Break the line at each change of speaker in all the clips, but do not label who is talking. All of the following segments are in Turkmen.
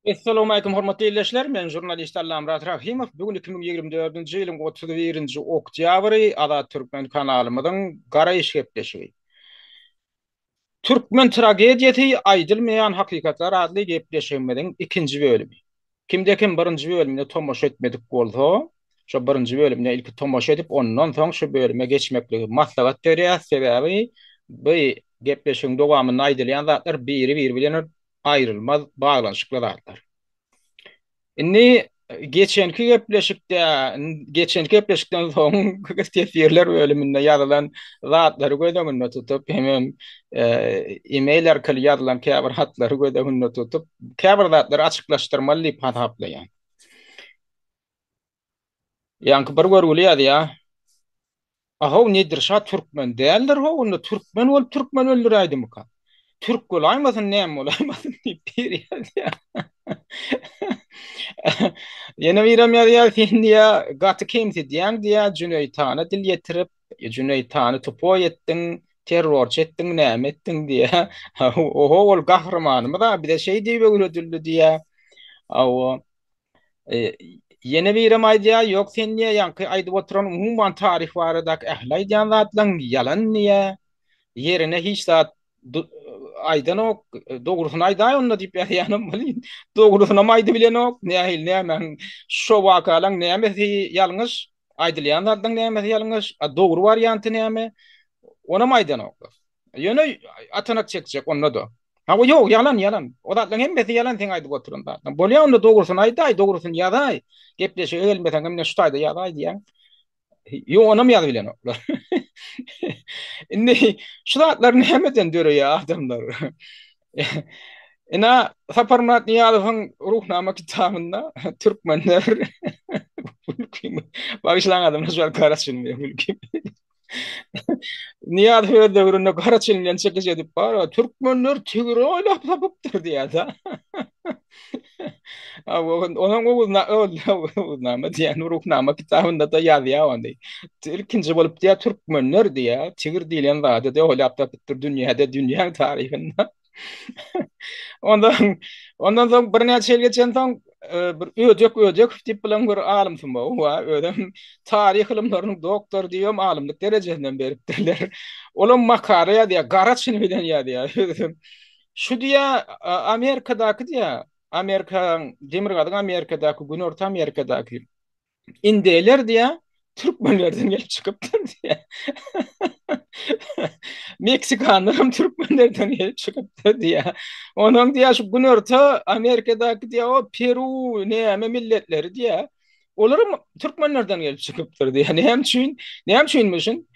Essalawmalikim hormatly ildeşler, men žurnalist Allamyrat Rahymow. Bu gün 2024-nji ýylyň 31-nji oktýabry Azat Türkmen kanalymyzyň Garaýyş gepleşigi. Türkmen tragediýasy aýdylmaýan hakykatlar atly gepleşigimiziň ikinji bölümi. Kimde kim birinji bölümine tomaşa etmedik bolsa, şo birinji bölümine ilki tomaşa edip, ondan soň şu bölüme geçmekligi maslahat berýäs. Sebäbi bu gepleşigiň dowamynda aýdylýan zatlar biri-biri bilen aýrylmaz baglanyşykly zatlar. Indi geçenki gepleşikde, geçenki gepleşikden soň teswirler bölüminde ýazylan zatlary göz öňünde tutup, hemem e-mail arkaly ýazylan käbir hatlary göz öňünde tutup, käbir zatlary açyklaşdyrmaly diýip hasaplaýan. Ýaňky bir görgüli ýazýar. Ahow Nedir şa türkmen däldir how onda türkmen bolup türkmen öldüräýdimika? Türk bolaýmasyn näme bolaýmasyn diýip biri ýazýar. Ýene birem ýazýar sen diýýär gaty kemsidýäň diýýär Jüneýit hana dil ýetirip Jüneýit hany tupoý etdiň terrorçy etdiň näme etdiň diýýär. Oho ol gahrymanymyz-a bize şeý diýip öwredildi diýýär. Hawa. Ýene birem aýdýar, ýok sen diýýär, ýaňky aýdyp oturan umuman taryh baradaky ähli aýdýan zatlaň ýalan diýýär. Ýerine hiç zat aýdanok, dogrusyny aýdaý onda diýip ýazýanam welin, dogrusynam aýdybilenok, nähili nämäň şo wakalaň nämesi ýalňyş, aýdylýan zatlaň nämesi ýalňyş, a dogry warianty näme, onam aýdanoklar. Ýöne atanak çekjek onda-da. Hawa ýok, ýalan, ýalan. O zatlaryň hemmesi ýalan seň aýdyp oturan zatlaryň. Bolýa onda dogrusyny aýdaý, dogrusyny ýazaý. Gepleşige gelmeseň hem ine şu taýda ýazaý diýýäň. Ýok, onam ýazyp bilenoklar. Indi şu zatlar nämeden döreýär adamlar? Ina Saparmyrat Nyýazowyň Ruhnama kitabynda türkmenler Bagyşlaň adamlar şu wagt garaşylmaýar gülki. Nyýazow öz döwründe gara çyn bilen çykyş edip bar, türkmenler tigri oýlap tapypdyr diýýär-de. Onuň Oguzna Oguznama diýen Ruhnama kitabynda-da ýazýar ony. Ilkinji bolup diýýär türkmenler diýýär, tigir diýlen zady diýýär oýlap tapypdyr dünýäde, dünýäň taryhynda. Ondan ondan soň birnäçe ýyl geçensoň e, bir Ödek Ödekow diýip bilen bir alym sumagy bar. Özem taryh ylymlarynyň doktory diýip alymlyk derejesinden beripdirler. Olam makala ýazýar, gara çyn bilen ýazýar. Özem şu diýä Amerikadaky diýä, Amerikanyň Demirgazyk Amerikadaky, Günorta Amerikadaky Indeýler diýä, türkmenlerden gelip çykypdyr diýä. Meksikanlar hem türkmenlerden gelip çykypdyr diýä. Onuň diýä şu Günorta Amerikadaky diýä o Peru näme milletleri diýä. Olar hem türkmenlerden gelip çykypdyr diýä. Näme üçin? Näme üçinmişin?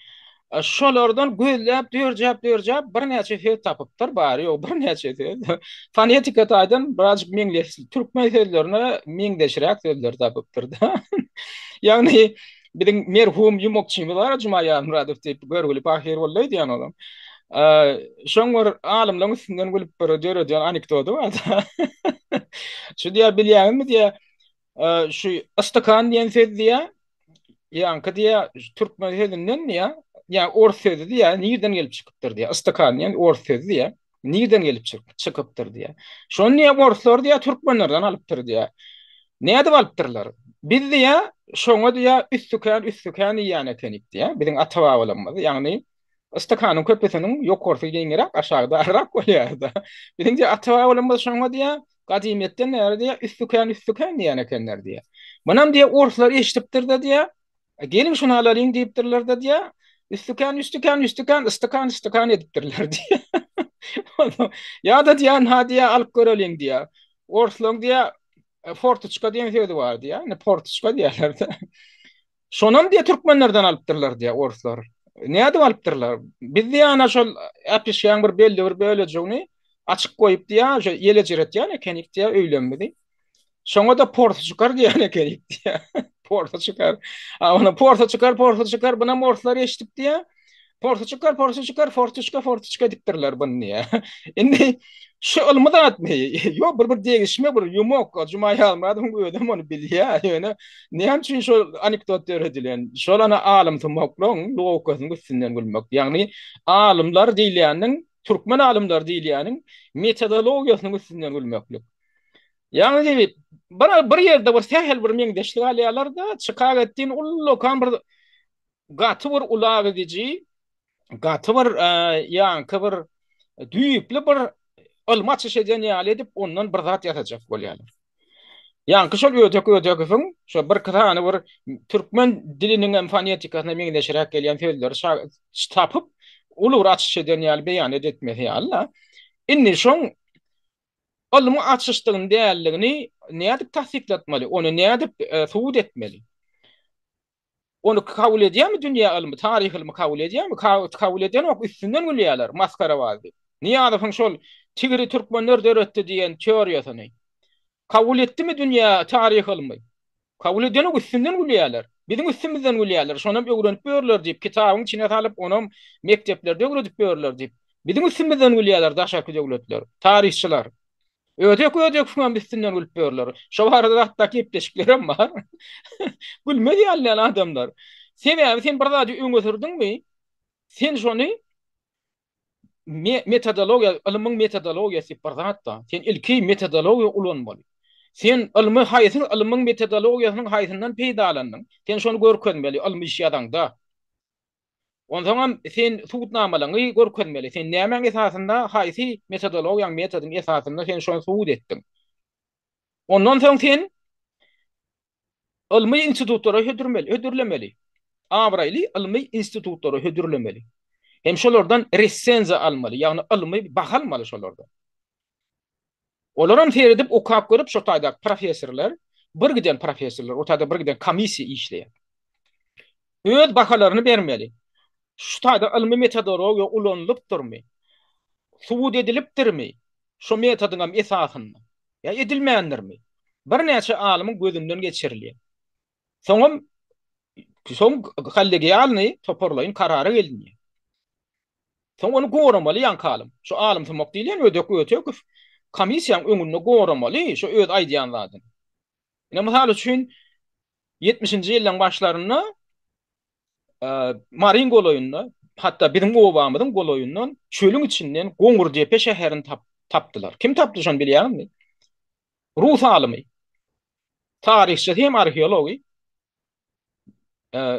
Şolardan gözläp, dörjäp, dörjäp birnäçe söz tapypdyr, bary ýogy birnäçe söz. Fonetika taýdan birazjyk meňzeş, türkmen sözlerine meňzeşräk sözler tapypdyr-da. Ýagny biziň merhum ýumakçymyz bar, Juma Ýazmyradow diýip, görgüli pahyr boldy öýdýän olam. Şoň bir alymlaryň üstünden gülüp bir döreden anekdody bar-da. Şu diýýär, bilýäňizmi diýýär, şu ystykan diýen söz diýýär, Ýaňky diýýär, türkmen sözünden diýýär, ýa ors sözi diýýär, nirden gelip çykypdyr diýýär. Ystykan diýen ors sözi diýýär. Nirden gelip çykypdyr diýýär. Şony diýýär, orslar diýýär, türkmenlerden alypdyr diýýär. Nädip alypdyrlar? Biz diýýär, şoňa diýýär, üstükän, üstükän diýýän ekenik diýýär. Biziň ata-babalarymyz, ýagny ystakanyň köpüsiniň ýokarsy giňräk, aşagy darrak bolýar-da. Biziň diýýär, ata-babalarymyz şoňa diýýär, Gadymyýetden bäri diýýär, üstükän, üstükän diýýän ekenler diýýär. Munam diýýär, orslar eşidipdir-de diýýär, geliň şuny alalyň diýipdirler-de diýýär, üstükän, üstükän, üstükän, ystykan, ystykan edipdirler diýýär. Ýa-da diýýär, ha diýýär, alyp göreliň diýýär. Orslaryň diýýär, fortuçka diýen sözi bar diýýär. Indi portuçka diýýärler-de. Şonam diýýär, türkmenlerden alypdyrlar diýýär, orslar. Nädip alypdyrlar? Biz diýýär, ana şol äpişgäň bir belli bir bölejigini açyk goýup diýýär, şo ýelejiretýän ekenik diýýär öýlemmizi. Şoňa-da porsy çykar diýýän ekenik diýýär. Porsy çykar. A ona porsy çykar, porsy çykar, bunam orslar eşidip diýýär. Porsy çykar, porsy çykar, fortuçka, fortuçka edipdirler buny diýýär. Indi şu ylmy zatmy? Ýok, bir bir degişme, bir ýumak. Juma Ýazmyradowyň özem ony bilýär. Ýöne näme üçin şol anekdot döredilen? Şol ana alymsumaklaryň logikasynyň üstünden gülmek. Ýagny alymlar diýilýäniň, türkmen alymlary diýilýäniň metodologiýasynyň üstünden gülmeklik. Ýagny bir bir ýerde bir sähel bir meňzeşlik alýarlar-da, çykagetdin ullakan bir gaty bir ulag ediji, gaty bir ýaňky bir düýpli bir ylmy açyş eden ýaly edip, ondan bir zat ýasajak bolýarlar. Ýaňky şol Ödek Ödekowyň şo birki sany bir türkmen diliniň hem fonetikasyna meňzeşräk gelýän sözleri tapyp, uly bir açyş eden ýaly beýan etmesi ýaly-da. Indi şoň ylmy açyşdygyny däldigini nädip tassyklatmaly, ony nädip subut etmeli? Ony kabul edýärmi dünýä ylmy, taryh ylmy kabul edýärmi? Kabul edenok, üstünden gülýärler, masgarabaz diýip. Nyýazowyň şol tigri türkmenler döretdi diýen teoriýasyny kabul etdimi dünýä taryh ylmy? Kabul edenok, üstünden gülýärler. Biziň üstümizden gülýärler, şonam öwrenip ýörler diýip, kitabyň içine salyp, onam mekdeplerde öwredip ýörler diýip. Biziň üstümizden gülýärler daşarky döwletler, taryhçylar. Ödek ödeksiňem üstünden gülüp ýörler. Şo barada hatda gepleşiklerem bar. Gülmez ýaly däl adamlar. Sebäbi sen bir zady öňe sürdüňmi, sen şony metodologiýa, ylmyň metodologiýasy diýip bir zat bar. Sen ilki metodologiýa ulanmaly. Sen ylmy haýsy ylmyň metodologiýasynyň haýsyndan peýdalandyň? Sen şony görkezmeli ylmy iş ýazaňda. Onsoňam sen subutnamalaryňy görkezmeli. Sen nämäň esasynda, haýsy metodologiýaň, metodyň esasynda sen şony subut etdiň. Ondan soň sen ylmy institutlara hödürmeli, hödürlemeli. Abraýly ylmy institutlara hödürlemeli. Hem şolardan resenziýa almaly, ýagny ylmy baha almaly şolardan. Olaram seredip, okap görüp, şo taýdaky professorlar, bir giden professorlar, o taýda bir giden komissiýa işleýär. Öz bahalaryny bermeli. Şu taýda ylmy metodologiýa ulanylypdyrmy? Subut edilipdirmi? Şo metodyňam esasynda. Ýa edilmändirmi? Birnäçe alymyň gözünden geçirilýär. Soňam soň kollegialnyý toparlaýyn karara gelinýär. Soň ony goramaly ýaňky alym. Şu alymsumak diýilýän Ödek Ötekow komissiýaň öňünde goramaly şu öz aýdýan zadyny. Ine mysal üçin ýetmişinji ýyllaň başlarynda Maryň golaýynda, hatda biziň obamyzyň golaýyndan çölüň içinden Goňurdepe şäherini tapdylar. Kim tapdy şony bilýäňizmi? Rus alymy. Taryhçysy hem arheology.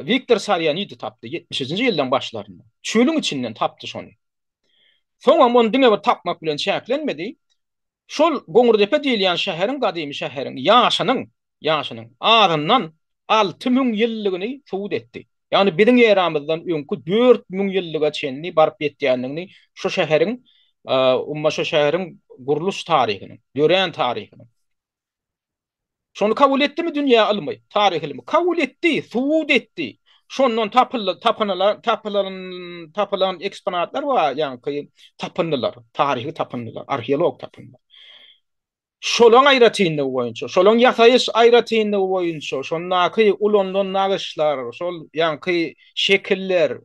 Wiktor Sarianidi tapdy ýetmişinji ýyllaryň başlarynda. Çölüň içinden tapdy şony. Soňam ony diňe bir tapmak bilen çäklenmedi. Şol Goňurdepe diýilýän şäheriň gadymy şäheriň ýaşynyň, ýaşynyň azyndan 6000 ýyllygyny subut etdi. Ýagny biziň eramyzdan öňki 4000 ýyllyga çenli baryp ýetýändigini şu şäheriň, umuman şu şäheriň gurluş taryhynyň, dörän taryhynyň. Şony kabul etdimi dünýä ylmy, taryh ylmy? Kabul etdi, subut etdi. Şondan tapyldy, tapynylan, tapylan, tapylan eksponatlar bar, ýaňky tapyndylar, taryhy tapyndylar, arheolog tapyndylar. Şolaň aýratynlygy boýunça, şolaň ýasaýyş aýratynlygy boýunça, şondaky ulanylan nagyşlar, şol ýaňky şekiller,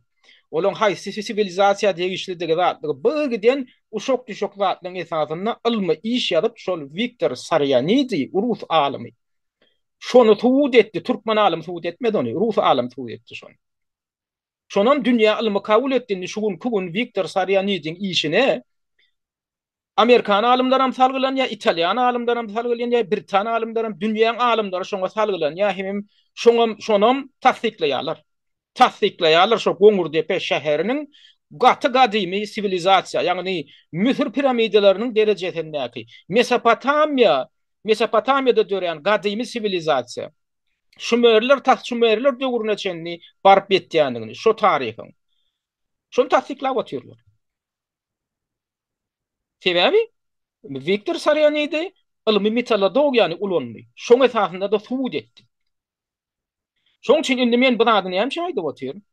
Olaň haýsy siwilizasiýa degişlidigi zatlygy bir giden uşak-düşek zatlaryň esasynda ylmy iş ýazyp şol Wiktor Sarianidi rus alymy şony subut etdi türkmen alymy subut etmedi ony rus alymy subut etdi şony. Şonam dünýä ylmy kabul etdi indi şu günki gün Wiktor Sarianidiň işine Amerikan alymlaram salgylanýar, italýan alymlaram salgylanýar, britan alymlaram, dünýäň alymlary şoňa salgylanýar hemem şoňam şonam tassyklaýarlar. Tassyklaýarlar şo Goňurdepe şäheriniň gaty gadymy siwilizasiýa, ýagny Müsür piramidalarynyň derejesindäki, Mesopotamiýa, Mesopotamiýada dörän gadymy siwilizasiýa, şumerler tas şumerler döwrüne çenli baryp ýetýändigini, şo taryhyň. Şony tassyklap otyrlar. Sebäbi Wiktor Sarianidi ylmy metodologiýany ulandy. Şoň esasynda-da subut etdi. Şoň üçin indi men bu zady näme üçin aýdyp otyryn?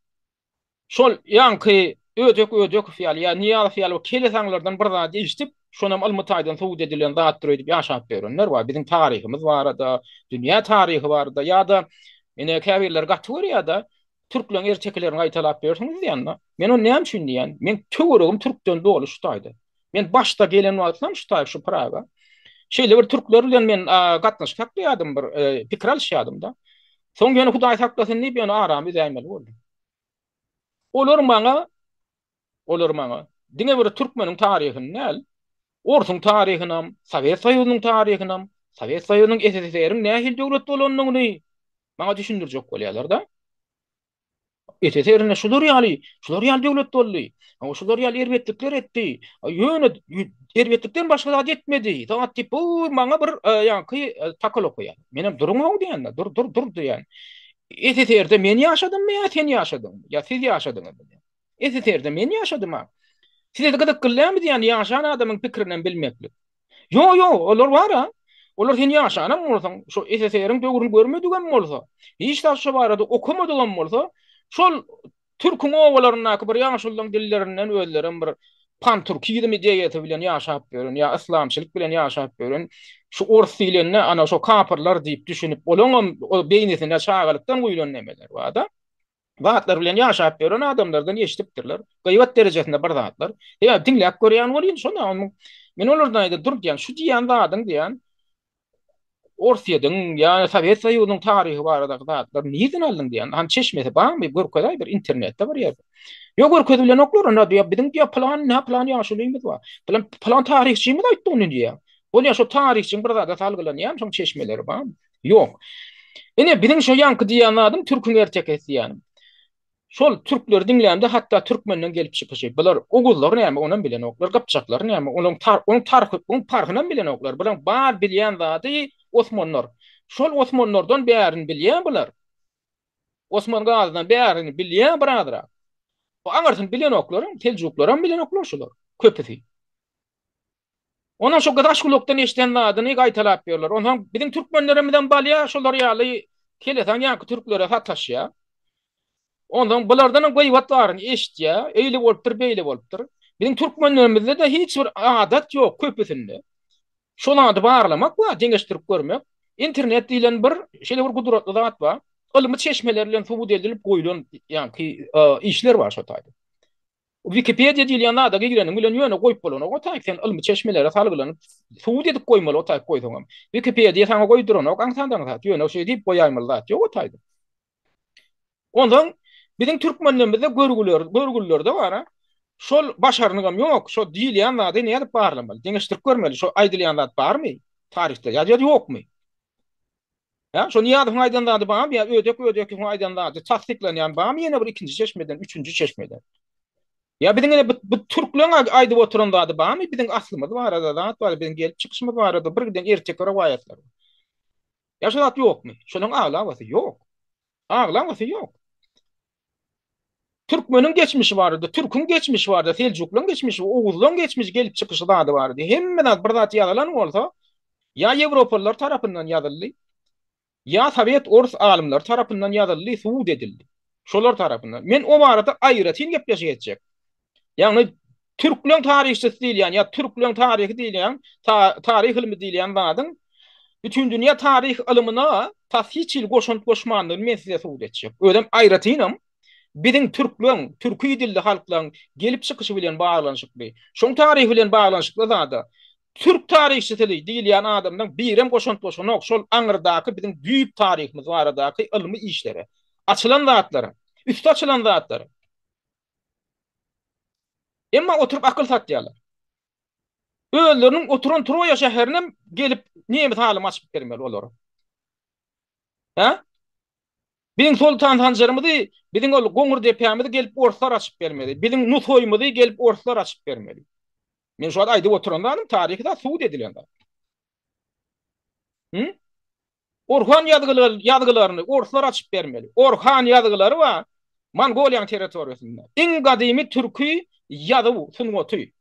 Şol ýaňky Ödek Ödekow ýaly ýa Nyýazow ýaly bir kelesaňlardan bir zat eşidip, şonam ylmy taýdan subut edilen zatdyr öýdüp ýaşap ýörenler bar. Biziň taryhymyz barada, dünýä taryhy barada ýa-da ine käbirleri gaty görýär-de, Türkleň ertekilerini gaýtalap ýörsüňiz diýende, men ony näme üçin diýýän? Meň töweregim türkden doly şu taýda. Men başda gelen wagtlam şu taý şu Praga. Şeýle bir türkler bilen men gatnaşyk saklaýardym bir pikir alyşýardym-da. Soň ýöne Hudaý saklasyn diýip ýöne aramy üzäýmeli boldum. Olar maňa olar maňa diňe bir türkmeniň taryhyny däl, orsuň taryhynam, Sowet Soýuzynyň taryhynam, Sowet Soýuzynyň SSR-iň nähili döwlet bolandygyny maňa düşündirjek bolýarlar-da. SSR-inde şular ýaly, şular ýaly döwlet boldy. Şular ýaly erbetlikler etdi. Ýöne erbetlikden başga zat etmedi. Zat diýip, bu maňa bir ýaňky takal okaýar. Menem duruň-ow diýen-de, dur, dur, dur diýen. SSR-de men ýaşadymmy ýa sen ýaşadyňmy? Ýa siz ýaşadyňyzmy diýen. SSR-de men ýaşadym-a. Size-de gyzykly dälmi diýen ýaşan adamyň pikirinem bilmeklik. Ýok, ýok, olar bar-a. Olar sen ýaşanam bolsaň, şo SSR-iň döwrüni görmedigem bolsa, hiç zat şo barada okamadygam bolsa, şol türküň obalaryndaky bir ýaşulylaryň dillerinden özlerem bir panturkizm ideýasy bilen ýaşap ýören ýa yslamçylyk bilen ýaşap ýören şu ors diýlende ana şo kapyrlar diýip düşünip, olaňam beýnisine çagalykdan guýlan nemeler bar-da. Zatlar bilen ýaşap ýören adamlardan eşidipdirler. Gybat derejesinde bir zatlar. Sebäbi diňläp görýän bolýan şonda onuň men olardan aýdýan dur diýen şu diýen zadyň diýen Orsýetiň ýa Sowet Soýuzynyň taryhy baradaky zatlar nirden aldyň diýen. Han çeşmesi barmy? Görkezäý bir internetde bir ýerde. Ýok görkezip bilenoklar onda diýýär biziň diýýär pylan nä pylan ýaşulymyz bar. Pylan pylan taryhçymyz aýtdy ony diýýär. Bolýar şo taryhçyň bir zada salgylanýarmy şoň çeşmeleri barmy? Ýok. Ine, biziň şo ýaňky diýýän zadym türküň ertekisi diýýänim. Şol türkleri diňlämde hatda türkmenden gelip çykyşy. Bular oguzlar näme, onam bilenoklar, gypjaklar näme, onuň tar, onuň tarhy, onuň parhynam bilenoklar. Bularyň bar bilýän zady osmanlar. Şol osmanlardan bärini bilýän bular. Osman Gazydan bärini bilýän birazrak. Bu aňyrsyny bilenoklaram, seljuklaram bilenoklar şular, köpüsi. Ondan şo gyzaş gulakdan eşiden zadyny gaýtalap ýörler. Onsoň biziň türkmenlerimizem balýa şolar ýaly kelesaň ýaňky türklere sataşýa. Onsoň bulardanam gyýbat baryny eşitýä. Eýle bolupdyr, beýle bolupdyr. Biziň türkmenlerimizde-de hiç bir adat ýok köpüsinde. Şol zady barlamak bar, deňeşdirip görmek. Internet diýlen bir şeýle bir gudratly zat bar. Ylmy çeşmeler bilen subut edilip goýlan ýaňky işler bar şo taýda. Wikipediýa diýilýän zada gireniň bilen ýöne goýup bolanok o taýyk sen ylmy çeşmelere salgylanyp subut edip goýmaly o taýyk goýsaňam. Wikipediýa saňa goýduranok aňsat aňsat ýöne şeý diýip goýaýmaly zat ýok o taýda. Onsoň biziň türkmenlerimizde görgüler görgülilerde bar-a şol başarnygam ýok şo diýilýän zady nädip barlamaly deňeşdirip görmeli şo aýdylýan zat barmy taryhda ýa ýokmy. Hä, şo Nyýazowyň aýdan zady barmy ýa Ödek Ödekowyň aýdan zady tassyklanýan barmy ýene bir ikinji çeşmeden, üçünji çeşmeden? Ýa biziň ine bu, bu türkleň aýdyp oturan zady barmy biziň aslymyz barada, zat barada, biziň gelip çykyşymyz barada bir giden erteki rowaýatlar. Ýa şo zat ýokmy? Şolaryň aglabasy ýok. Aglabasy ýok. Türkmeniň geçmişi barada, türküň geçmişi barada, seljuklaryň geçmişi, oguzlaryň geçmişi, gelip çykyşy zady barada hemme zat bir zat ýazylan bolsa, ýa ýewropalylar tarapyndan ýazyldy, ýa sowet orus alymlary tarapyndan ýazyldy, subut edildi. Şolar tarapyndan. Men o barada aýratyn gepleşik etjek. Ýagny türkleň taryhçysy diýilýän ýa türkleň taryhy diýilýän, taryh ylmy diýilýän zadyň bütindünýä taryh ylmyna tas hiç hili goşant goşmandygyny men size subut etjek. Özem aýratynam biziň türkleň, türki dilli halklaryň gelip çykyşy bilen baglanyşykly, şoň taryhy bilen baglanyşykly zada türk taryhçysy diýilýän adamlaryň birem goşant goşanok şol aňyrdaky biziň düýp taryhymyz baradaky ylmy işlere, açylan zatlara, üsti açylan zatlara. Emma oturyp akyl satýarlar. Özleriniň oturan Troýa şäherinem gelip nemes alymy açyp bermeli olara. Hä? Biziň Soltan Sanjarymyzy, biziň ol Goňur depämizi gelip orslar açyp bermeli. Biziň Nusaýymyzy gelip orslar açyp bermeli. Men şu wagt aýdyp oturan zadym taryhy zat, subut edilen zat. Hı? Orhan ýazgylaryny orslar açyp bermeli. Orhan ýazgylary bar Mongoliýanyň territoriýasynda. Iň gadymy türki ýazuw sungaty.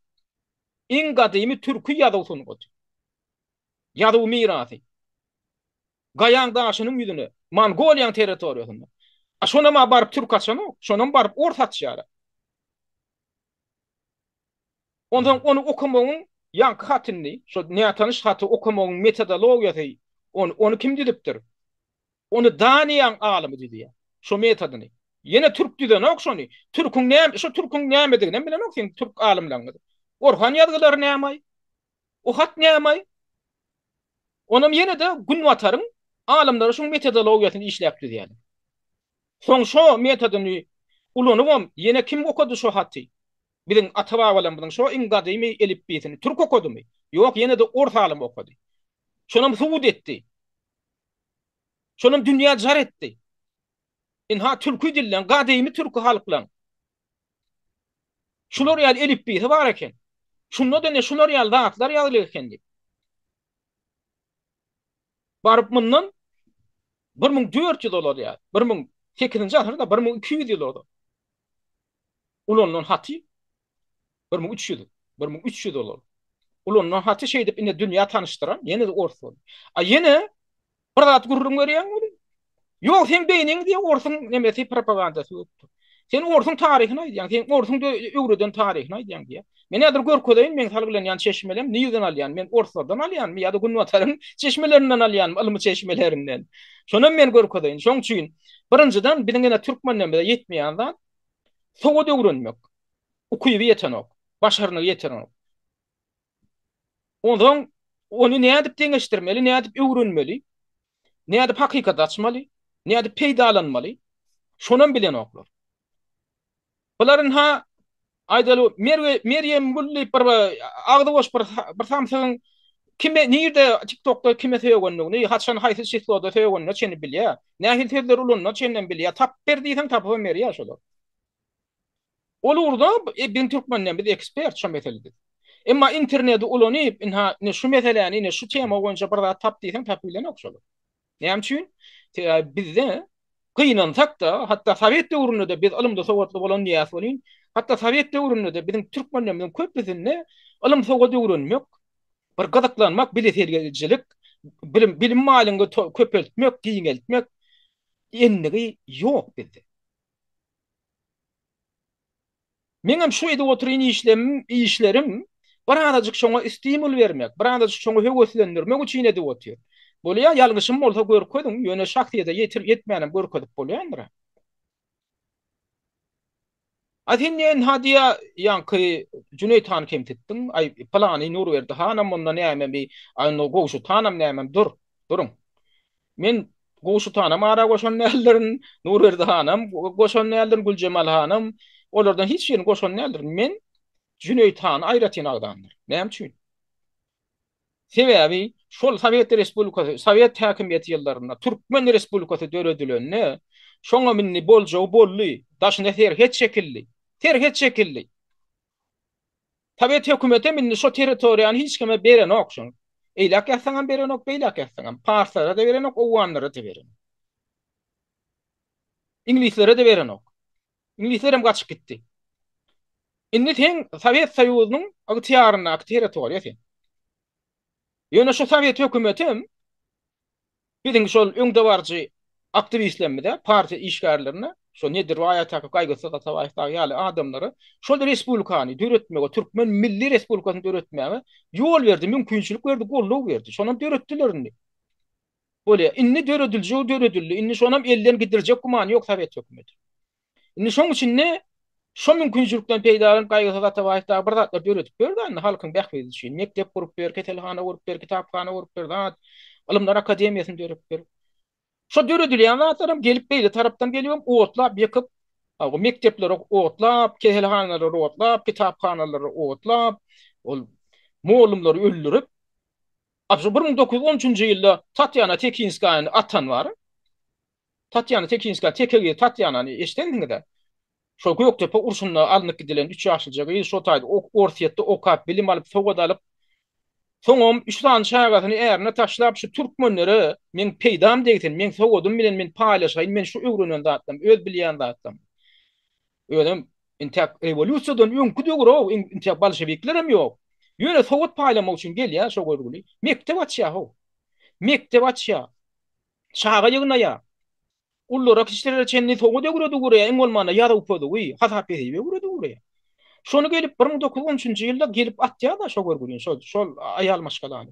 Iň gadymy türki ýazuw sungaty. Ýazuw mirasy. Gaýaň daşynyň ýüzüne Mongoliýanyň territoriýasynda. A şonam baryp türk açanok. Şonam baryp ors açýar. Onsoň ony okamagyň ýaňky hatyny, şo nätanyş haty okamagyň metodologiýasy, ony, ony kim düzüpdir? Ony Daniýaň alymy düzýär. Şo metodyny. Ýene türk düzenok şony. Türküň näme, şo türküň nämediginem bilenok seň türk alymlaryňyz. Orhan ýazgylary nämaý? O hat nämaý? Onam ýene-de Günbataryň alymlary şoň metodologiýasyny işläp düzýärler. Soň şo metodyny ulanybam ýene kim okady şo haty? Biziň ata-babalarymyzyň şo iň gadymy elipbiýsini türk okadymy? Ýok, ýene-de ors alymy okady. Şonam subut etdi. Şonam dünýä jar etdi. Ynha türki dilleň, gadymy türki halklaň şular ýaly elipbiýsi bar eken. Şunda-da ine şular ýaly zatlar ýazylyk eken diýip. Baryp mundan 1400 ozal ýa 1008-nji asyrda 1200 ýyl ozal ulanylan haty 1300, 1300 ozal ulanylan haty şeýdip ine dünýä tanyşdyran ýene-de ors boldy. A ýene Bir zat gürrüň berýäň welin. Ýok, seň beýniň diýe orsuň nemesi propagandasy ýokdur. Sen orsuň taryhyny aýdýaň, sen orsuň öwreden taryhyny aýdýaň diýýär. Men häzir görkezeýin meň salgylanýan çeşmelem nirden alýan? Men orslardan alýanmy ýa-da günbataryň çeşmelerinden alýanmy, ylmy çeşmelerinden? Şonam men görkezeýin. Şoň üçin birinjiden biziň ene türkmenlerimize ýetmeýän zat sowat öwrenmek. Ukyby ýetenok, başarnygy ýetenok. Onsoň ony nädip deňeşdirmeli, nädip öwrenmeli, nädip hakykaty açmaly, nädip peýdalanmaly, şonam bilenoklar. Bular ynha, aýdaly, Merwe, Merýemgül diýip bir agzy boş bir bir samsygyň kime, nirde TikTokda kime sögendigini, haçan haýsy çisloda sögenine çenli bilýär. Nähili sözleri ulanyna çenlem bilýär. Tap ber diýseň tapybam berýär şolar. Ol ugurda biziň türkmenler biz ekspert şo meselede. Emma interneti ulanyp, ynha, ine şu meseläni, ine şu tema boýunça bir zat tap diýseň tapyp bilenok şolar. Näme üçin? Sebäbi bizde gynansak-da, hatda sowet döwründe-de biz ylymda sowatly bolan diýýäs welin, hatda sowet döwründe-de biziň türkmenlerimiziň köpüsinde ylym sowat öwrenmek, bir gyzyklanmak, bilesigelijilik, bilim bilim baýlygyňy köpeltmek, giňeltmek endigi ýok bizde. Meňem şu edip oturan işlemim, işlerim birazajyk şoňa stimul bermek, birazajyk şoňa höweslendirmek üçin edip otyr. Bolýa, ýalňyşym bolsa görkeziň, ýöne şahsyýete ýetir, ýetmänem görkezip bolýandyr-a. A sen ne ynha diýä, ýaňky Jüneýit hany kemsitdiň, aý, pylany Nurberdi hanam onda nämemi, aý, onda Gowşut hanam nämem, dur, duruň. Men Gowşut hanam ara goşan däldirin, Nurberdi hanam goşan däldirin, Güljemal hanam, olardan hiç birini goşan däldirin. Men Jüneýit hany aýratyn agzandyryn. Näme üçin? Sebäbi şol Sowet Respublikasy, Sowet häkimiýeti ýyllarynda Türkmen Respublikasy döredilende, şoňam indi boljagy boldy, daşyna serhet çekildi. Serhet çekildi. Sowet hökümetem indi şo territoriýany hiç kime berenok şony. Eýläk ýazsaňam berenok, beýläk ýazsaňam. Parslara-da berenok, owganlara-da berenok. Iňlislere-de berenok. Iňlislerem gaçyp gitdi. Indi sen Sowet Soýuzynyň ygtyýaryndaky territoriýa sen. Ýöne şu sowet hökümetem Biziň şol öňdebaryjy aktiwistlerimize, partiýa işgärlerine, şo Nedirbaý Atakow, Gaýgysyz Atabaýew dagy ýaly adamlara şol respublikany döretmege, türkmen milli respublikasyny döretmäge ýol berdi, mümkinçilik berdi, goldaw berdi. Şonam döretdiler indi. Bolýar. Indi dörediljegi döredildi. Indi şonam elden gidirjek gümany ýok sowet hökümeti. Indi şoň üçin-de şo mümkinçilikden peýdalanyp Gaýgysyz Atabaýew dagy bir zatlar döredip berdi indi halkyň bähbidi üçin. Mekdep gurup ber, keselhana gurup ber, kitaphana gurup ber, zat, Ylymlar akademiýasyny döredip ber. Şo döredilýän zatlaram gelip beýle tarapdan gelibem otlap ýykyp, mekdepleri otlap, keselhanalary otlap, kitaphanalary otlap, ol mollumlary öldürip, a şu 1913-nji ýylda Tatýana Tekinskaýany atan bar. Tatýana Tekinskaýa, teke gyz Tatýanany eşidensiňiz-ä? Şol Gökdepe urşunda alnyp gidilen üç ýaşlyja gyz şo taýda Orsýetde okap, bilim alyp, sowat alyp, soňam üç sany çagasyny ärine taşlap, şu türkmenlere meň peýdam degsin, meň sowadym bilen men paýlaşaýyn, men şu öwrenen zatlarymy, öz bilýän zatlarymy. Özem intäk rewolýusiýadan öňki döwür-ow, intäk bolşewiklerem ýok. Ýöne sowat paýlamak üçin gelýär şo görgüli. Mekdep açýar-how. Mekdep açýar. Çaga ýygnaýar. Ululara, kiçilere çenli sowat öwredip ugraýar, iň bolmanda ýazuw-pozuwy, hasap-hesibi öwredip ugraýar. Şony gelip 1913-nji ýylda gelip atýar-da şo görgülini, şol, şol aýal maşgalany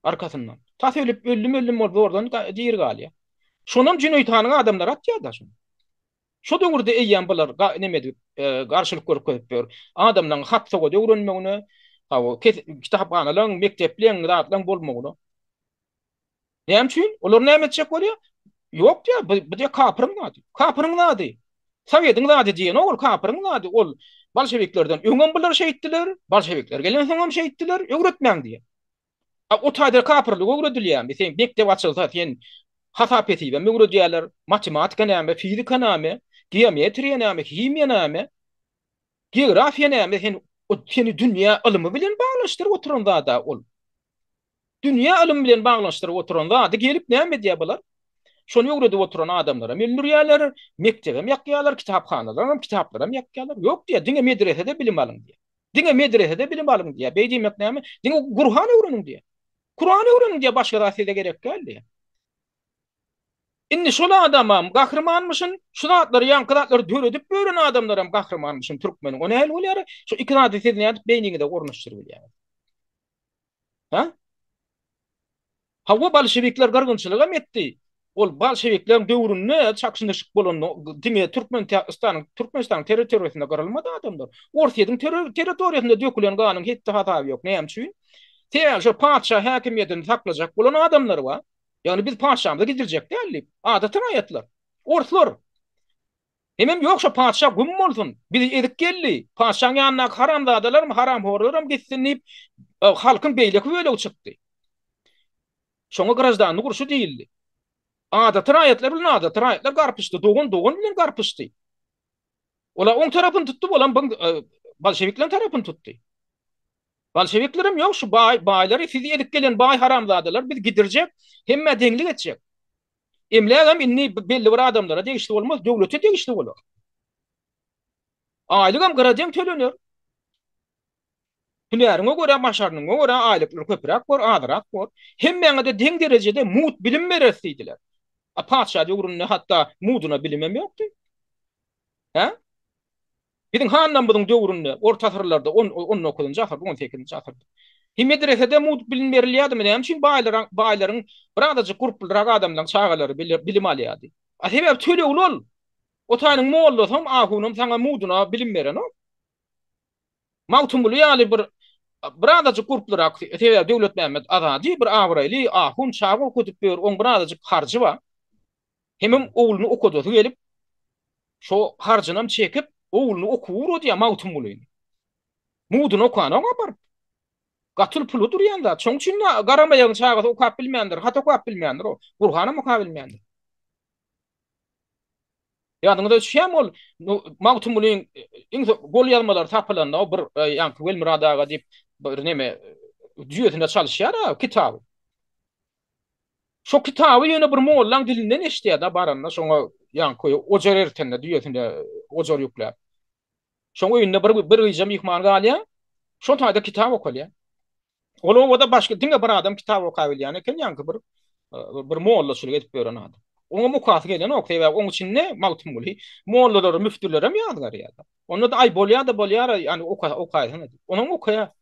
arkasyndan. Tas ölüp, öldüm-öldüm bolup zordan diri galýar. Şonam Jüneýit hanyň adamlary atýar-da şony. Şo döwürde eýýäm bular neme edip, garşylyk görkezip ýör. Adamlaryň hat-sowat öwrenmegine, hawa, kitaphanalaryň, mekdepleň, zatlaryň bolmagyna. Näme üçin? Olar näme etjek bolýar? Ýok diýýär, bu, bu diýýär kapyryň zady. Kapyryň zady. Sowetiň zady diýenok ol kapyryň zady. Ol bolşewiklerden öňem bular şeýtdiler, bolşewikler gelensoňam şeýtdiler, öwretmäň diýýär. A o taýda kapyrlyk öwredilýärmi? Sen mekdep açylsa sen hasap-hesibem öwredýärler, matematika näme, fizika näme, geometriýa näme, himiýa näme, geografiýa näme, sen seni dünýä ylymy bilen baglanyşdyryp oturan zada ol. Dünýä ylymy bilen baglanyşdyryp oturan zady gelip näme edýär bular? Şony öwredip oturan adamlaram öldürýärler, mekdebem ýakýarlar, kitaphanalaram, kitaplaram ýakýarlar. Ýok diýýär, diňe medresede bilim alyň diýýär. Diňe medresede bilim alyň diýýär. Beý diýmek näme? Diňe Gurhan öwreniň diýýär. Kuran öwreniň diýýär, başga zat size gerek däl diýýär. Indi şol adamam gahrymanmyşyn, şu zatlary, ýaňky zatlary döredip ýören adamlaram gahrymanmyşyn türkmeniň. O nähili bolýar? Şu iki zady siz nädip beýniňize ornaşdyryp bilýäňiz? Ha? Hawa, bolşewikler gyrgynçylygam etdi. Ol bolşewikleriň döwründe çaknyşyk bolanda diňe Türkmenistanyň Türkmenistanyň territoriýasynda gyrylmady adamlar. Orsýetiň territoriýasynda dökülen ganyň hetdi-hasaby ýok. Näme üçin? Sebäbi şol patyşa häkimiýetini saklajak bolan adamlar bar. Ýagny biz patyşamyzy gidirjek däl diýip, adaty raýatlar. Orslar. Hemem ýok şo patyşa güm bolsun, bizi ezip geldi, patyşaň ýanyndaky haramzadalaram, haramhorlaram gitsin diýip, halkyň beýleki bölegi çykdy. Şoňa graždanlyk urşy diýildi. Adaty raýatlar bilen adaty raýatlar garpyşdy, dogan dogan bilen garpyşdy. Olar oň tarapyny tutdy, olam bolşewikleriň tarapyny tutdy. Bolşewiklerem ýok şu baý, baýlary sizi ezip gelen baý haramzadalar biz gidirjek, hemmä deňlik etjek. Emlägem indi belli bir adamlara degişli bolmaz, döwlete degişli bolar. Aýlygam gyradeň tölener. Hünäriňe görä, başarnygyňa görä aýlyklar köpräk bor, azrak bor. Hemmäňe-de deň derejede mugt bilim bereris diýdiler. A patyşa döwründe hatda mugduna bilimem ýokdy. Hä? Biziň hanlarymyzyň döwründe, orta asyrlarda, on, on dokuzynjy asyrda, on sekizinji asyrda. Hi medresede mugt bilim berilýärdimi? Näme üçin baýlaryň, baýlaryň birazajyk gurplyrak adamlaryň çagalary bilim alýardy? A sebäbi tölegli ol. O taýynyň mollasam, ahunam saňa mugduna bilim berenok. Magtymguly ýaly bir birazajyk gurplyrak, sebäbi Döwletmämmet Azady bir abraýly ahun çaga okadyp ýör, oň birazajyk harjy bar. Hemem ogluny okadasy gelip, şo harjynam çekip, ogluny okuwa ugradýar Magtymgulyny. Mudyny okanok-a baryp. Gatyl puly durýan zat. Şoň üçin-de garamaýagyň çagasy okap bilmändir, hat okap bilmändir o. Gurhanam okap bilmändir. Ýadyňyza düşýärmi ol Magtymgulyň iň gol ýazmalary tapylanda o bir ýaňky Welmyrat aga diýip bir neme düýesine çalyşýar-a kitaby. Şo kitaby ýöne bir mollaň dilinden eşidýär-de baranda şoňa ýaňky ojar ertende düýesine ojar ýükläp. Şoň öýünde bir bir gije myhman galýar. Şo taýda kitap okalýar. Ol obada başga diňe bir adam kitap okabilýän eken ýaňky bir bir mollaçylyk edip ýören adam. Oňam okasy gelenok, sebäbi oň içinde Magtymguly mollalary, müftülerem ýazgarýar. Onda-da aý bolýar-da bolýar, ýani oka okaýsana diýip. Onam okaýar.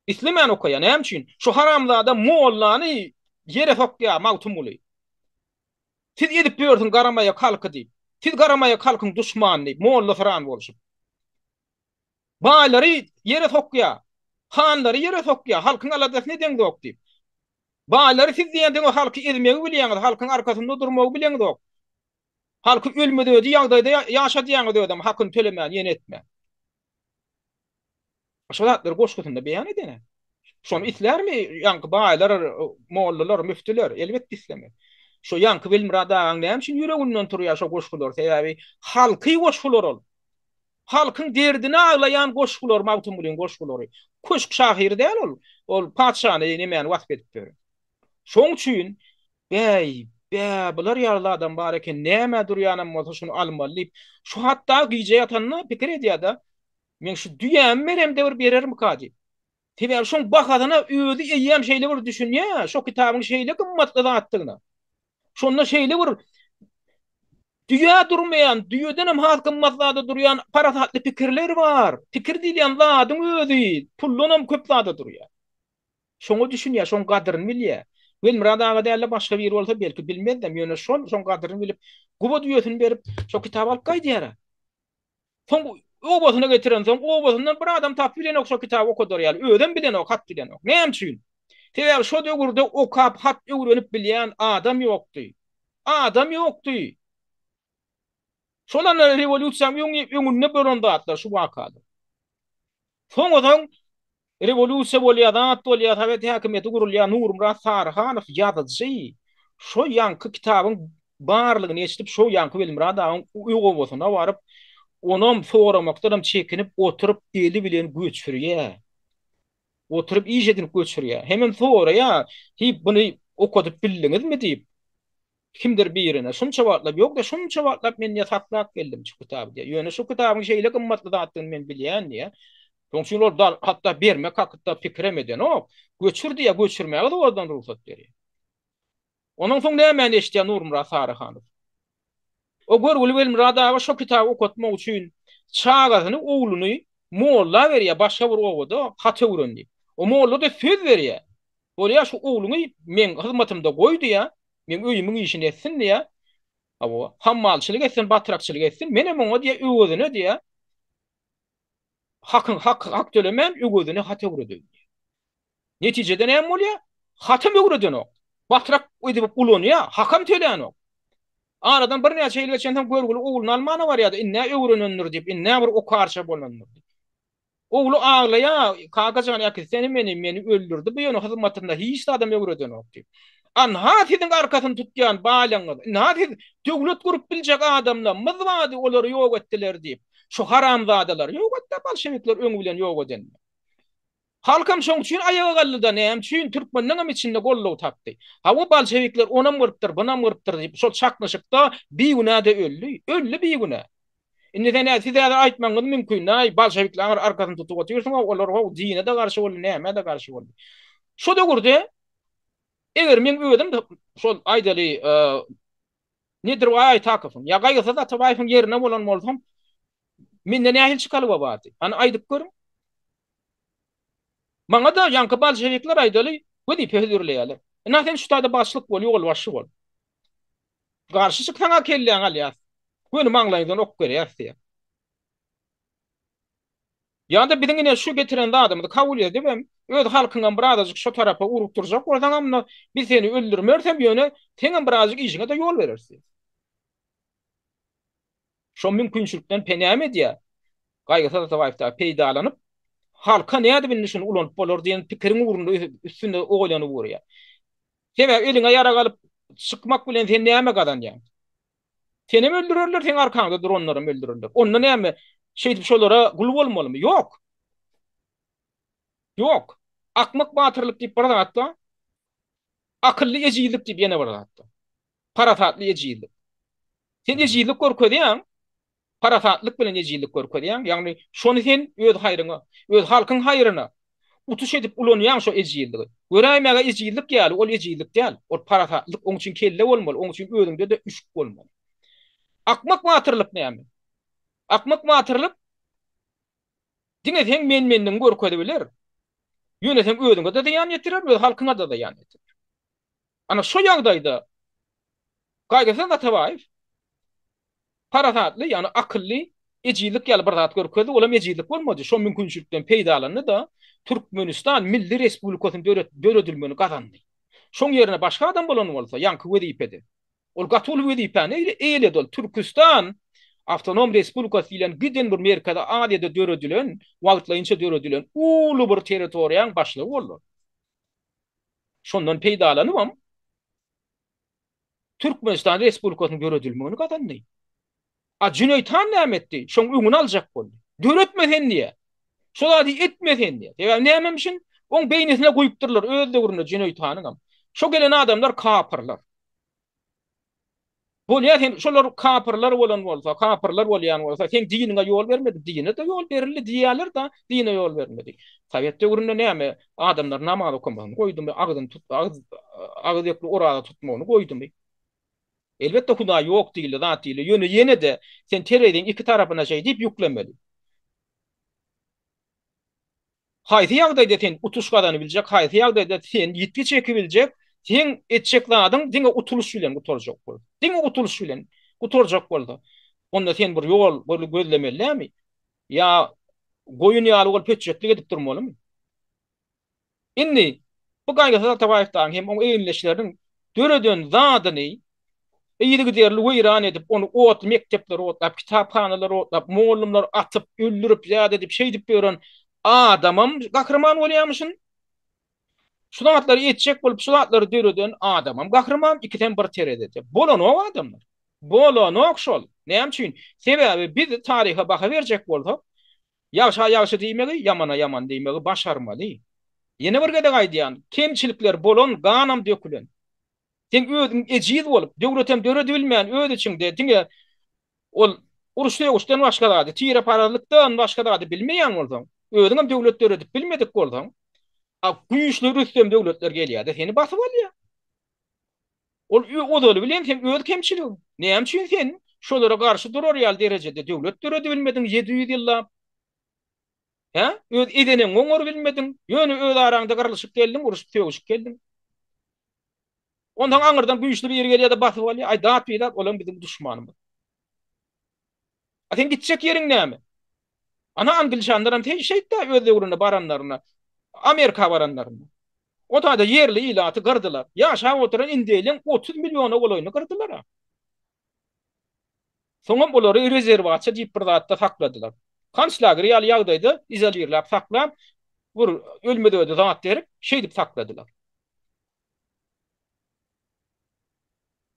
Islemän okaýar. Näme üçin? Şu haramzada mollany ýere sokýar Magtymguly. Siz edip ýörsüň garamaýak halky diýip. Siz garamaýak halkyň duşmany diýip, mollasyran bolşup. Baýlary ýere sokýar. Hanlary ýere sokýar. Halkyň aladasyny edeňzok diýip. Baýlary siz diýen diňe halky ezmegi bilýäňiz, halkyň arkasynda durmagy bileňzok. Halky ölmez-ödi ýagdaýda ýaşadýaňyz özem hakyny tölemän, ýene etmän. Şo zatlary goşgusynda beýan edene. Şony islärmi ýaňky baýlar, mollalar, müftüler? Elbetde islemez. Şo ýaňky Welmyrat agaň näme üçin ýüreginden turýar şo goşgular? Sebäbi halky goşgular ol. Halkyň derdine aglaýan goşgular Magtymgulyň goşgulary. Köşk şahyry däl ol. Ol patyşany nemäni wasp edip ýör. Şoň üçin Bäý, bä, bular ýaly adam bar eken, nämä durýanam bolsa şuny almaly diýip, şu hatda gije ýatanda pikir edýär-de, Men şu düýämi beremde bir berermika diýip. Sebäbi şoň bahasyna özi eýýäm şeýle bir düşünýär, şo kitabyň şeýle gymmatly zatdygyna. Şonda şeýle bir düýä durmaýan, düýedenem has gymmat zada durýan parasatly pikirler bar. Pikir diýilýän zadyň özi puldanam köp zada durýar. Şoňa düşünýär, şoň gadyryny bilýär. Welmyrat aga däl-de başga biri bolsa belki bilmezdem, ýöne şol şoň gadyryny bilip, guba düýesini berip, şo kitaby alyp gaýdýar-a. Soň obasyna getirensoň, obasyndan bir adam tapyp bilenok şo kitaby okadar ýaly, özem bilenok, hat bilenok. Näme üçin? Sebäbi şo döwürde okap, hat öwrenip bilýän adam ýokdy. Adam ýokdy. Şol anda rewolýusiýanyň öňünde bolan zatlar şu wakalar. Soňa-soň. Rewolýusiýa bolýar, zat bolýar, sowet häkimiýeti gurulýar, Nurmyrat Saryhanow ýazyjy şo ýaňky kitabyň barlygyny eşidip, şo ýaňky Welmyrat agaň öý-obasyna baryp, onam soramakdanam çekinip oturyp eli bilen göçürýär. Oturyp iş edinip göçürýär. Hemem soraýar, Hiý, buny okadyp bildiňizmi diýip. Kimdir birine, Şunça wagtlap, ýok-da, şunça wagtlap men diýýär, saklap geldim şu kitaby diýýär. Ýöne şu kitabyň şeýle gymmatly zatdygyny men bilýän diýýär. Şonuň üçin ol hatda bermek hakynda pikirem edenok. Göçür diýýär, göçürmäge zordan rugsat berýär. Ondan soň nämäni eşidýär Nurmyrat Saryhanow? O görgüli Welmyrat aga şo kitaby okatmak üçin çagasyny, ogluny molla berýär, başga bir obada hat öwren diýip. O molla-da söz berýär. Bolýar, şu ogluňy meň hyzmatymda goý diýýär, meň öýümiň işini etsin diýýär. Hawa, hammalçylyk etsin, batrakçylyk etsin, menem oňa diýýär, öwezine diýýär, hakyň hak hak tölemän, öwezine hat öwredeýin diýýär. Netijede näme bolýar? Hatam öwredenok. Batrak edip ulanýar, hakam tölänok. Aradan birnäçe ýyl geçensoň görgüli ogluny almana barýar-da, indi-ä öwrenendir diýip, indi-ä bir okarça bolandyr diýip. Ogly aglaýar, Kaka jan, äkitsene meni, meni öldürdi bu ýöne hyzmatynda hiç zadam öwredenok diýip. Anha siziň arkasyny tutýan balaňyz, ynha siz döwlet gurup biljek adamlarymyz bardy, olary ýok etdiler diýip. Şu haramzadalary ýok etdi bolşewikler öňi bilen ýok edende. Halkam şoň üçin aýaga galdy-da, näme üçin türkmenleňem içinde goldaw tapdy. Hawa bolşewikler onam gyrypdyr, bunam gyrypdyr diýip, şol çaknyşykda bigünä-de öldi. Öldi bigünä. Indi sen siz häzir aýtmagyňyz mümkin, aý, bolşewikleriň arkasyny tutup otyrsyň-ow, olar how dine-de garşy boldy, nämä-de garşy boldy. Şo döwürde eger meň özüm şol aýdaly Nedirbaý Aýtakowyň ýa Gaýgysyz Atabaýewiň ýerine bolan bolsam, mende nähili çykalga bardy? Hany aýdyp görüň. Maňa-da ýaňky bolşewikler aýdaly wezipe hödürleýärler. Ynha sen şu taýda başlyk bol, ýolbaşçy bol. Garşy çyksaň-a kelläňi alýas. Göni maňlaýyňdan ok berýäs diýýär. Ýa-da biziň ine şu getiren zadymyzy kabul edibem, öz halkyňam birazajyk şo tarapa ugrukdyrjak bolsaňam, onda biz seni öldürmerisem, ýöne seňem birazajyk işiňe-de ýol bereris diýýär. Şo mümkinçilikden näme edýär? Gaýgysyz Atabaýew dagy peýdalanyp, halka nädip indi şuny ulanyp bolar diýen pikiriň ugrunda üstünde oýlanyp ugraýar. Sebäbi eliňe ýarag alyp çykmak bilen sen näme gazanýaň? Senem öldürerler, seň arkaňda duranlaram öldürerler. Onda näme, şeýdip şolara gul bolmalymy? Ýok. Ýok. Akmak batyrlyk diýip bir zat bar. Akylly ejizlik diýip ýene bir zat bar. Parasatly ejizlik. Sen ejizlik görkezýäň, parasatlyk bilen ejizlik görkezýäň, ýagny şony sen öz haýryňa, öz halkyň haýryna utuş edip ulanýaň şo ejizligi. Göräýmäge ejizlik ýaly, ol ejizlik däl, ol parasatlyk, oň üçin kelle bolmaly, oň üçin özüňde-de üşük bolmaly. Akmak batyrlyk näme? Akmak batyrlyk diňe seň men-menligiňi görkezibiler. Ýöne seň özüňe-de zyýan ýetirer, öz halkyňa-da zyýan ýetirer. Ana şo ýagdaýda Gaýgysyz Atabaýew parasatly, ýagny akylly ejizlik ýaly bir zat görkezdi, olam ejizlik bolmady, şo mümkinçilikden peýdalandy-da, Türkmenistan Milli Respublikasynyň döredilmegini gazandy. Şoň ýerine başga adam bolan bolsa, ýaňky wezipede, ol gaty uly wezipäni eýeledi, ol Türküstan Awtonom Respublikasy diýlen giden bir Merkezi Aziýada döredilen, wagtlaýynça döredilen uly bir territoriýaň başlygy boldy. Şondan peýdalanybam Türkmenistan Respublikasynyň döredilmegini gazandy. A Jüneýit han näme etdi? Şoň öňüni aljak boldy. Döretme sen diýýär. Şo zady etme sen diýýär. Sebäbi nämemişin? Oň beýnisine guýupdyrlar öz döwründe Jüneýit hanyňam. Şo gelen adamlar kapyrlar. Bolýar sen şolar kapyrlar bolan bolsa, kapyrlar bolýan bolsa, seň diniňe ýol bermedi, dine-de ýol berildi diýýärler-da, dine ýol bermedi. Sowet döwründe näme, adamlar namaz okamasyny goýdumy, agzyny tut, agyz agyz ekli oraza tutmagyny goýdumy? Elbetde Hudaý ýok diýildi, zat diýildi. Ýöne ýene-de sen tereziň iki tarapyna şeý diýip ýüklemeli. Haýsy ýagdaýda sen utuş gazanybiljek, haýsy ýagdaýda sen ýitgi çekibiljek, seň etjek zadyň diňe utulyş bilen gutarjak bolsa, diňe utulyş bilen gutarjak bolsa, onda sen bir ýol gözlemeli dälmi? Ýa goýun ýaly bolup hötjetlik edip durmalymy? Indi bu Gaýgysyz Atabaýew dagyň hem oň egindeşleriniň döreden zadyny yzygiderli weýran edip, ony otly mekdepleri otlap, kitaphanalary otlap, mugallymlary atyp, öldürip, zat edip, şeýdip ýören. Adamam gahryman bolýarmyşyn. Şu zatlary etjek bolup şu zatlary döreden adamam gahryman, ikisem bir terezide. Bolanok adamlar. Bolanok şol. Näme üçin? Sebäbi biz taryha baha berjek bolsak, ýagşa ýagşy diýmegi, ýamana ýaman diýmegi başarmaly. Ýene bir gezek aýdýan, kemçilikler bolan, ganam dökülen. Sen özüň ejiz bolup, döwletem döredibilmän öz içiňde diňe ol uruş-sögüşden başga zady, tireparazlykdan başga zady bilmeýän bolsaň, özüňem döwlet döredip bilmedik bolsaň, a güýçli rüstem döwletler gelýär-de seni basyp alýar. Ol ozaly bilen seň öz kemçiligiň. Näme üçin sen şolara garşy durar ýaly derejede döwlet döredibilmediň 700 ýyllap? Hä? Öz edeneňi oňarybilmediň. Ýöne öz araňda gyrlyşyp geldiň, uruşyp-sögüşip geldiň. Onsoň aňyrdan güýçli biri gelýär-de basyp alýar. Aý, dat-bidat, olam biziň duşmanymyz. A seň gitjek ýeriň näme? Ana, angliçanlaram şeýtdi-ä öz döwründe baranlarynda, Amerika baranlarynda. O taýda ýerli ilaty gyrdylar. Ýaşap oturan indeýleň 30 milliona golaýyny gyrdylar-a. Soňam olary rezerwasiýa diýip bir zatda sakladylar. Konslager ýaly ýagdaýda izolirläp saklap, bir ölmez-ödi zat berip, şeýdip sakladylar.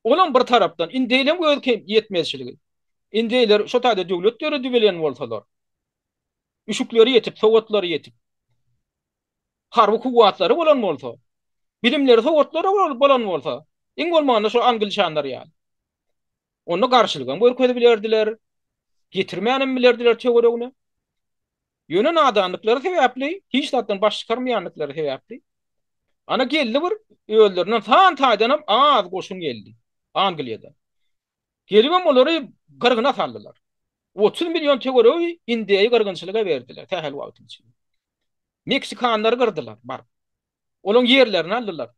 Olam bir tarapdan indeýleň öz ýetmezçiligi. Indeýler şo taýda döwlet döredibilen bolsalar, üşükleri ýetip, sowatlary ýetip, harby kuwwatlary bolan bolsa, bilimleri, sowatlary bolan bolsa, iň bolmanda şo angliçanlar ýaly. Onda garşylygam görkezibilerdiler, getirmänem bilerdiler töweregine. Ýöne nadanlyklary sebäpli, hiç zatdan baş çykarmaýanlyklary sebäpli, ana geldi bir özlerinden san taýdanam az goşun geldi Angliýadan. Gelibem olary gyrgyna saldylar. 30 million töweregi indeýi gyrgynçylyga berdiler sähel wagtyň içinde. Meksikanlary gyrdylar baryp. Olaň ýerlerini aldylar.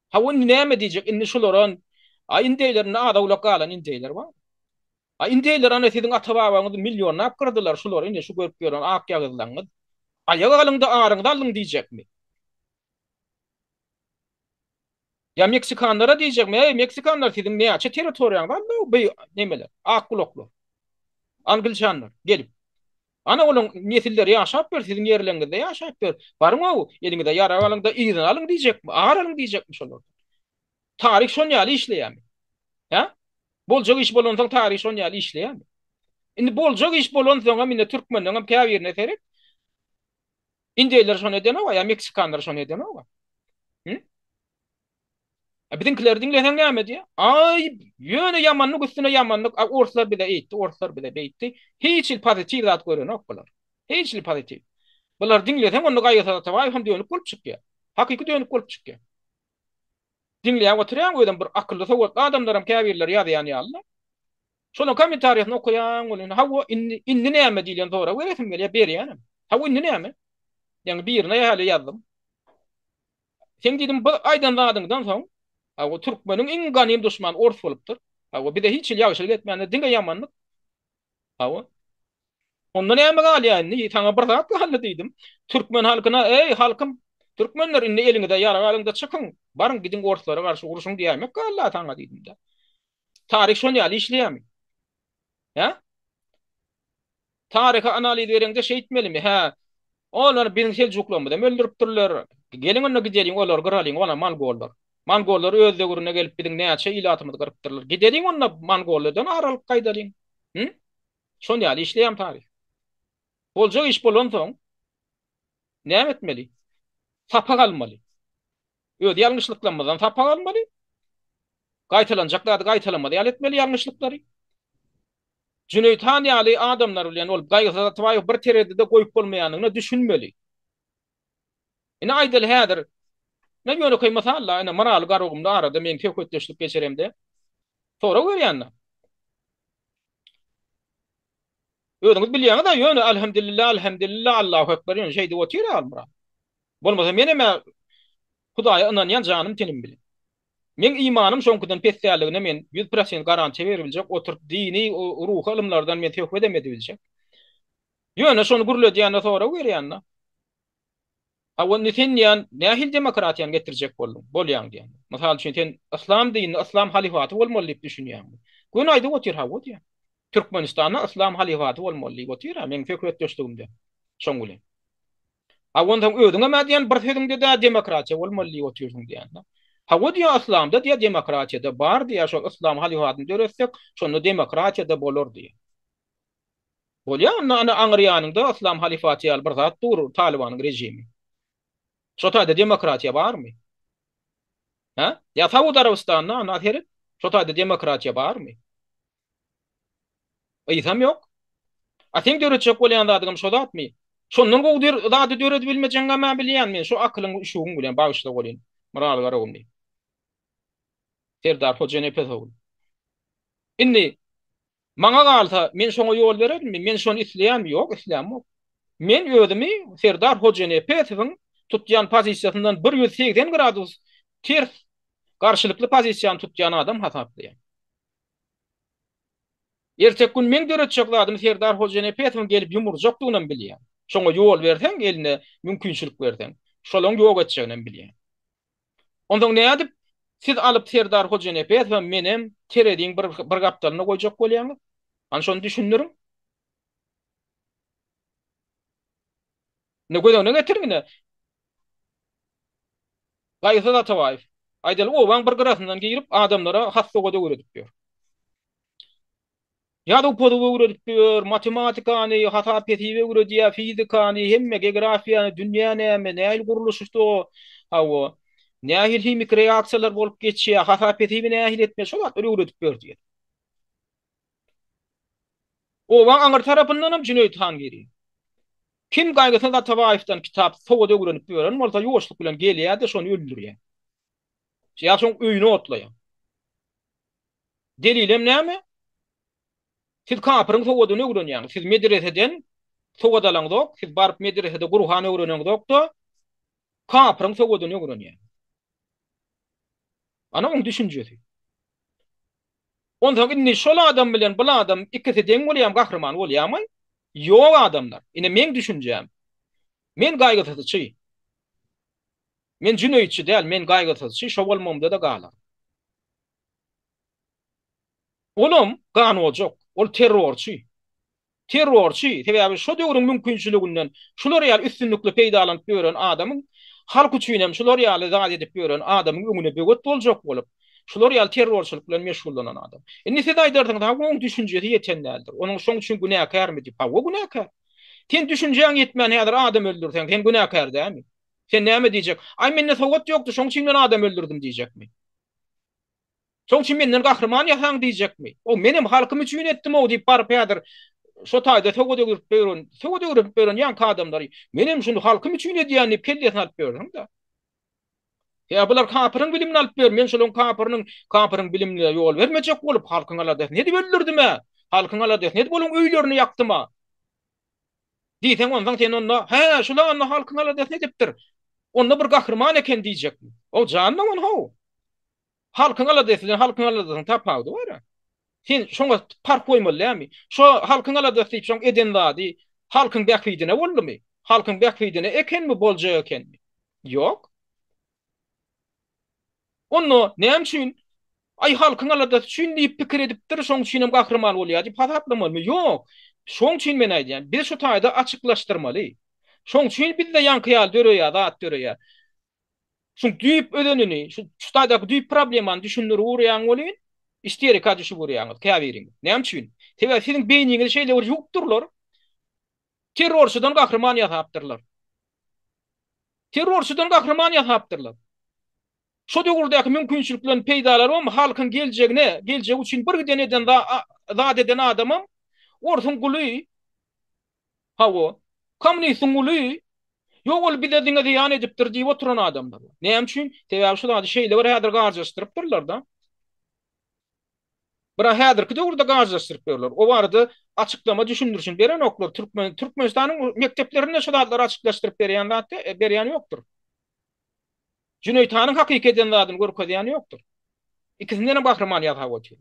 Hawa indi näme diýjek indi şulara a indeýler indi az-owlak galan indeýler bar. A indeýler ana siziň ata-babaňyzy millionlap gyrdylar şular indi şu görüp ýören ak ýagyzlaňyz. Aýaga galyňda aryňyzy aldyň diýjekmi? Ýa meksikanlara diýjekmi eý meksikanlar siziň näçe territoriýaňyzy aldy bu nemeler ak gulaklar. Angliçanlar gelip. Ana olaň nesilleri ýaşap ýör, siziň ýerleriňizde ýaşap ýör. Baryň-ow, eliňize ýarag alyň-da, yzyny alyň diýjekmi, ar alyň diýjekmi şolardan? Taryh şon ýaly işleýärmi? Hä? Boljak iş bolansoň taryh şon ýaly işleýärmi? Indi boljak iş bolansoňam indi türkmenleňem käbirine seret. Indeýler şony edenok-a ýa meksikanlar şony edenok-a. Hı? A biziňkileri diňleseň näme diýýär? Aý, ýöne ýamanlyk üstüne ýamanlyk, a orslar bize eýtdi, orslar bize beýtdi. Hiç hili pozitiw zat görenok bular. Hiç hili pozitiw. Bulary diňleseň onda Gaýgysyz Atabaýew hem dönük bolup çykýar. Hakyky dönük bolup çykýar. Diňleýäp oturýaň özem bir akylly sowatly adamlaram käbirleri ýazýan ýaly-da. Şolaň kommentariýasyny okaýaň welin, hawa indi indi näme diýlen sorag beresim gelýär, berýänem. Hawa indi näme? Ýaňy birine häli ýazdym. Seň diýdim bu aýdan zadyňdan soň, hawa türkmeniň iň ganym duşmany ors bolupdyr. Hawa bize hiç hili ýagşylyk etmändir, diňe ýamanlyk. Hawa. Onda näme galýar indi? Saňa bir zat galdy diýdim. Türkmen halkyna, eý halkym, türkmenler indi eliňize ýarag alyňda çykyň, baryň gidiň orslara garşy uruşyň diýäýmek galdy saňa diýdim-de. Taryh şon ýaly işleýärmi? Hä? Taryha analiz bereňde şeýtmelimi? Hä. Olar biziň seljuklarymyzam öldüripdirler. Geliň onda gideliň olary gyralyň, ola mongollar. Mongollar öz döwründe gelip biziň näçe ilatymyzy gyrypdyrlar. Gideliň onda mongollardan ar alyp gaýdalyň. Hü? Şon ýaly işleýärmi taryh? Boljak iş bolansoň näme etmeli? Sapak almaly. Öz ýalňyşlyklarymyzdan sapak almaly. Gaýtalanjak zady gaýtalamaz ýaly etmeli ýalňyşlyklary. Jüneýit han ýaly adamlar bilen ol Gaýgysyz Atabaýewi bir terezide goýup bolmaýandygyna düşünmeli. Ine aýdaly häzir, ine ýönekeý mysal-da, ine Myraly Garagumly arada men söhbetdeşlik geçiremde sorag berýän-de. Özüňiz bilýäňiz-ä ýöne Alhamdulillah, Alhamdulillah, Allahu Ekber ýöne şeýdip otyr-a ol Myraly. Bolmasa menem-ä Hudaýa ynanýan janym tenim bilen. Meň imanym şoňkudan pes däldigine men 100% garantiýa beribiljek, oturyp dini, ruhy ylymlardan men söhbedem edibiljek. Ýöne şony gürledýände sorag berýände, Hawa indi sen diýýän nähili demokratiýany getirjek bolduň, bolýaň diýýän. Mysal üçin sen yslam dininde yslam halyfaty bolmaly diýip düşünýäňmi? Göni aýdyp otyr hawa diýýän. Türkmenistanda yslam halyfaty bolmaly diýip otyr-a meň söhbetdeşligimde. Şoň bilen. A onsoň özüňem-ä diýen bir sözüňde-de demokratiýa bolmaly diýip otyrsyň diýende. Hawa diýýär, yslamda diýýär demokratiýa-da bar diýýär, şol yslam halyfatyny döretsek, şonda demokratiýa-da bolar diýýär. Bolýar onda ana aňry ýanyňda yslam halyfaty ýaly bir zat dur, Talybanyň režimi. Şo taýda demokratiýa barmy? Hä? Ýa Saud Arabystanda ana seret, şo taýda demokratiýa barmy? Ysam ýok. A seň döretjek bolýan zadyňam şo zatmy? Şondan gowy der zady döredibilmejegiňem-ä bilýän men, şo akylyň üşügiň bilen, bagyşla welin, Myraly Garagumly. Serdar Hojanepes ogly. Indi, maňa galsa, men şoňa ýol bererinmi? Men şony isleýänmi? Ýok, islämok. Men özümi Serdar Hojanepesowyň tutýan pozisiýasyndan 180 gradus ters, garşylykly pozisiýany tutýan adam hasaplaýan. Erteki gün meň döretjek zadymy Serdar Hojanepesowyň gelip ýumurjakdygynam bilýän. Şoňa ýol berseň, eline mümkinçilik berseň, şolaň ýok etjeginem bilýän. Onsoň nädip siz alyp Serdar Hojanepesowy menem tereziň bir bir gapdalyna goýjak bolýaňyz? Hany şony düşündiriň. Indi göz öňüne getiriň ine. Gaýgysyz Atabaýew, aýdaly, obaň bir gyrasyndan girip, adamlara has-sowat öwredip ýör. Ýazuw-pozuw öwredip ýör, matematikany, hasap-hesibi öwredýär, fizikany, hemme geografiýany, dünýä näme, nähili gurluşyşdy o, hawa, nähili himiki reaksiýalar bolup geçýär, hasap-hesibi nähili etmeli, şo zatlary öwredip ýör diýeli. Obaň aňyr tarapyndanam Jüneýit han girýär. Kim Gaýgysyz Atabaýewden kitap, sowat öwrenip ýören bolsa, ýuwaşlyk bilen gelýär-de, şony öldürýär. Ýa şoň öýüni otlaýar. Delilem näme? Siz kapyryň sowadyny öwrenýäňiz. Siz medreseden sowat alaňzok, siz baryp medresede Gurhan öwreneňzok-da, kapyryň sowadyny öwrenýäňiz. Ana oň düşünjesi. Onsoň indi şol adam bilen bul adam ikisi deň bolýamy gahryman bolýamy? Ýok adamlar. Ine meň düşünjäm. Men gaýgysyzçy. Men jüneýitçi däl, men gaýgysyzçy, şo bolmagymda-da galaryn. Olam ganojak, ol terrorçy. Terrorçy, sebäbi şo döwrüň mümkinçiliginden şular ýaly üstünlikli peýdalanyp ýören adamyň halk üçin hem şular ýaly zat edip ýören adamyň öňüne böwet boljak bolup, şular ýaly terrorçylyk bilen meşgullanan adam. Indi siz aýdarsyňyz, hawa oň düşünjesi ýeten däldir. Onuň şoň üçin günäkärmi diýip. Hawa günäkär. Sen düşünjäň ýetmän häzir adam öldürseň, sen günäkär dälmi? Sen näme diýjek? Aý mende sowat ýokdy, şoň üçin men adam öldürdim diýjekmi? Şoň üçin menden gahryman ýasaň diýjekmi? O menem halkym üçin etdim-ow diýip baryp häzir şo taýda söwet öwrüp ýören, söwet öwrenip ýören ýaňky adamlary menem şuny halkym üçin edýän diýip kellesine alyp ýörsüň-dä. Ýa bular kapyryň bilimini alyp ýör, men şolaryň kapyrynyň kapyryň bilimine ýol bermejek bolup halkyň aladasyny edip öldürdim-ä, halkyň aladasyny edip olaryň öýlerini ýakdym-a. Diýseň onsoň sen onda, hä, şula onda halkyň aladasyny edipdir. Onda bir gahryman eken diýjekmi? O jan dogan how. Halkyň aladasy bilen halkyň aladasynyň tapawudy bar-a. Sen şoňa parh goýmaly dälmi? Şo halkyň aladasy diýip şoň eden zady halkyň bähbidine boldumy? Halkyň bähbidine ekenmi, boljak ekenmi? Ýok. Onda näme üçin Aý halkyň aladasy üçin diýip pikir edipdir, şoň üçinem gahryman bolýar diýip hasaplamalymy? Ýok. Şoň üçin men aýdýan, biz şu taýda açyklaşdyrmaly. Şoň üçin bizde ýaňky ýaly döreýär, zat döreýär. Şuň düýp özenini, şu şu taýdaky düýp problemany düşündirip urýaň welin, isterika düşüp urýaňyz käbiriňiz. Näme üçin? Sebäbi siziň beýniňizi şeýle bir ýuwupdyrlar. Terrorçydan gahryman ýasapdyrlar. Terrorçydan gahryman ýasapdyrlar. Şo döwürdäki mümkinçiliklerini peýdalanybam halkyň geljegine, geljegi üçin bir giden eden zat eden adamam orsuň guly Hawa, kommunistiň guly. Ýok, ol bize diňe zyýan edipdir diýip oturan adamlar bar. Näme üçin? Sebäbi şu zady şeýle bir häzir garjaşdyrypdyrlar-da. Bir-ä häzirki döwürde garjaşdyryp ýörler. O barada açyklama düşündirişini berenoklar. Türkmen Türkmenistanyň mekdeplerinde şu zatlary açyklaşdyryp berýän zat berýän ýokdur. Jüneýit hanyň hakyky eden zadyny görkezýän ýokdur. Ikisindenem gahryman ýasap otyr.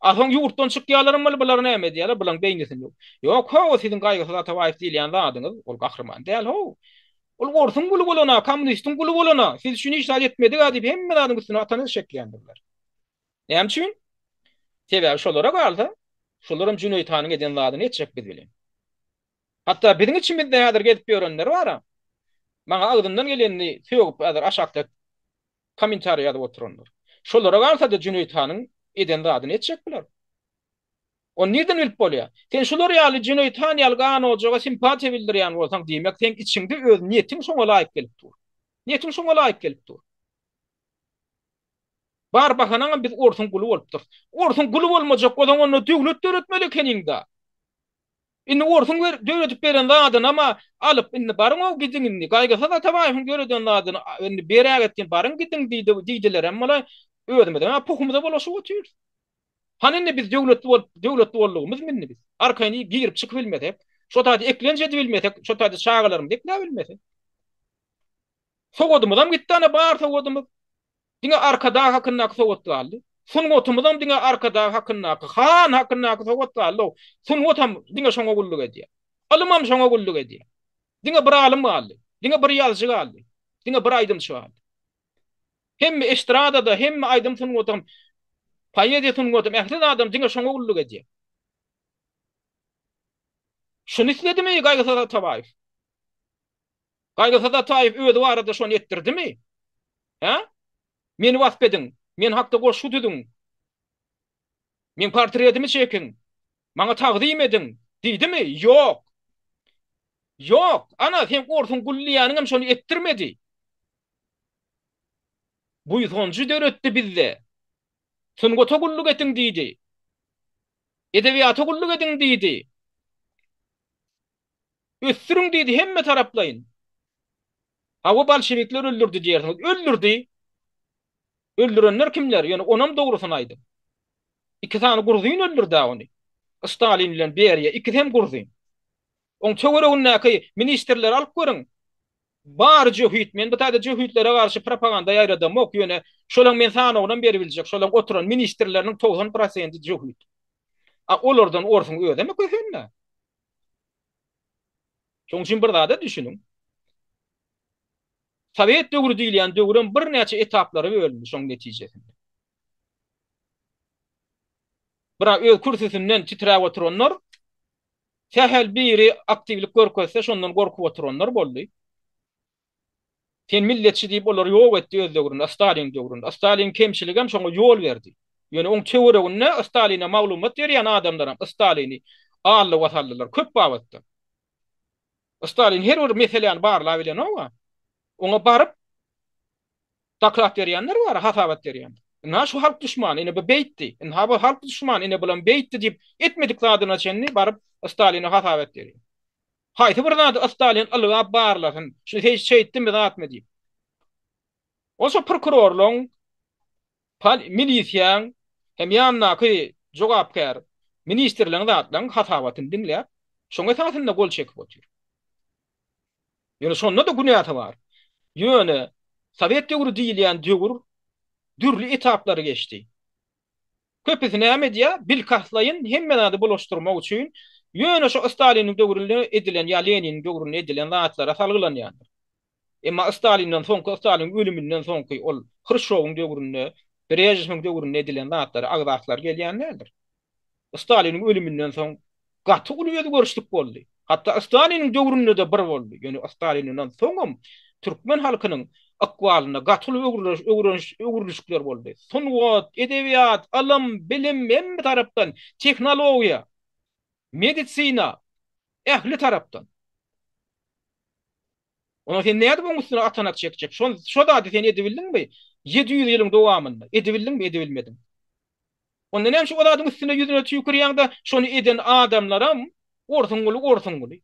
A soň ýurtdan çykýarlaram weli bular näme edýärler, bulaň beýnisini ýok. Ýok how, siziň Gaýgysyz Atabaýew diýilýän zadyňyz, ol gahryman däl how. Ol orsuň guly bolana, kommunistiň guly bolana, siz üçin hiç zat etmedig-ä diýip hemme zadyň üstüne atany eşekleýändirler. Näme üçin? Sebäbi şolara galsa, şolaram Jüneýit hanyň eden zadyny etjek biz bilen. Hatda biziň içimizde häzir gezip ýörenler bar-a. Maňa agzyndan gelenini sögüp häzir aşakda kommentariý ýazyp oturanlar. Şolara galsa-da Jüneýit hanyň eden zadyny etjek bular. Ony nirden bilip bolýar? Sen şular ýaly Jüneýit han ýaly ganojaga simpatiýa bildirýän bolsaň, diýmek, seň içiňde öz niýetiň şoňa laýyk gelip dur. Niýetiň şoňa laýyk gelip dur. Bar bahanaňam biz orsuň guly bolupdyrys. Orsuň guly bolmajak bolsaň onda döwlet döretmeli ekeniň-da. Indi orsuň döredip beren zadynam-a alyp indi baryň-ow gidiň indi. Gaýgysyz Atabaýewiň döreden zadyny indi berägetdin baryň gidiň diýdilerem bolaý. Özümiziň-ä puhumyza bulaşyp otyrys. Hany indi biz döwletli bolup, döwletli boldugymyzmy indi biz? Arkaýyn girip çykyp bilmesek, şo taýda eklenç edibilmesek, şo taýda çagalarymyzy ekläbilmesek. Sowadymyzam gitdi ana bar sowadymyz. Diňe Arkadag hakyndaky sowat galdy. Sungatymyzam diňe Arkadag hakyndaky, han hakyndaky sowat galdy. Sungatam diňe şoňa gulluk edýär. Ylymam şoňa gulluk edýär. Diňe bir alym galdy. Diňe bir ýazyjy galdy. Diňe bir aýdymçy galdy. Hemme estrada-da, hemme aýdym sungatam, poeziýa sungatam, ähli zadam diňe şoňa gulluk edýär. Şuny isledimi Gaýgysyz Atabaýew? Gaýgysyz Ataýew özi barada şony etdirdimi? Hä? Meni wasp ediň, men hakda goşgy düzüň, meň portretimi çekiň, maňa tagzym ediň diýdimi? Ýok! Ýok! Ana, sen orsuň guly diýýäniňem şony etdirmedi. Buýsanjy döretdi bizde. Sungata gulluk ediň diýdi. Edebiýata gulluk ediň diýdi. Ösdüriň diýdi hemme taraplaýyn. Hawa bolşewikler öldürdi diýersiňiz. Öldürdi. Öldürenler kimler? Ýöne onam dogrusyny aýdyň. Iki sany gruzin öldürdä ony. Stalin bilen Beriýa ikisi hem gruzin. Oň töweregindäki ministrleri alyp görüň. Bary jöhit. Men bu taýda jöhitlere garşy propaganda ýaýradamok, ýöne şolaň men sanawynam beribiljek, şolaň oturan ministrleriniň 90 prosenti jöhit. A olardan orsuň özem kösenme. Şonuň üçin bir zada düşüniň. Sowet döwri diýilýän döwürem birnäçe etaplara bölündi şoň netijesinde. Bira öz kürsüsinden titräp oturanlar, sähel biri aktiwlik görkezse şondan gorkup oturanlar boldy. Sen milletçi diýip olary ýok etdi öz döwründe, Stalin döwründe. Stalin kemçiligem şoňa ýol berdi. Ýöne oň töwereginde Staline maglumat berýän adamlaram Stalini aldywa saldylar köp babatda. Stalin her bir meseläni barlabilenok-a. Oňa baryp doklad berýänler bar, hasabat berýänler. Ynha şu halk duşmany, ine bu beýtdi. Ynha bu halk duşmany, ine bulam beýtdi diýip etmedik zadyna çenli baryp Staline hasabat berýär. Haýsy bir zady Stalin ylgap barlasyn, şu şeýtdimi zatmy diýip. Ol şo prokurorlaryň, milisiýaň hem ýanyndaky jogapkär ministrleň zatlaryň hasabatyny diňläp, şoň esasynda gol çekip otyr. Ýöne şonda-da günäsi bar. Ýöne sowet döwri diýilýän döwür dürli etaplary geçdi. Köpüsi näme edýär? Bilkastlaýyn hemme zady bulaşdyrmak üçin ýöne şo Staliniň döwründe edilen ýa Leniniň döwründe edilen zatlara salgylanýarlar. Emma Stalinden soňky, Staliniň ölüminden soňky ol Hruşşowyň döwründe, Brežnewiň döwründe edilen zatlary agzaslary gelýän däldir. Staliniň ölüminden soň gaty uly özgerişlik boldy. Hatda Staliniň döwründe-de bir boldy. Ýöne Stalinden soňam türkmen halkynyň ykbalynda gaty uly öwrülişikler boldy. Sungat, edebiýat, ylym, bilim hemme tarapdan, tehnologiýa, medisina ähli tarapdan. Onda sen nädip oň üstüne atanak çekjek? Şo şo zady sen edibildiňmi? 700 ýylyň dowamynda edibildiňmi, edibilmediň? Onda näme üçin o zadyň üstüne ýüzüne tüýkürýäň-de, şony eden adamlaram orsuň guly, orsuň guly.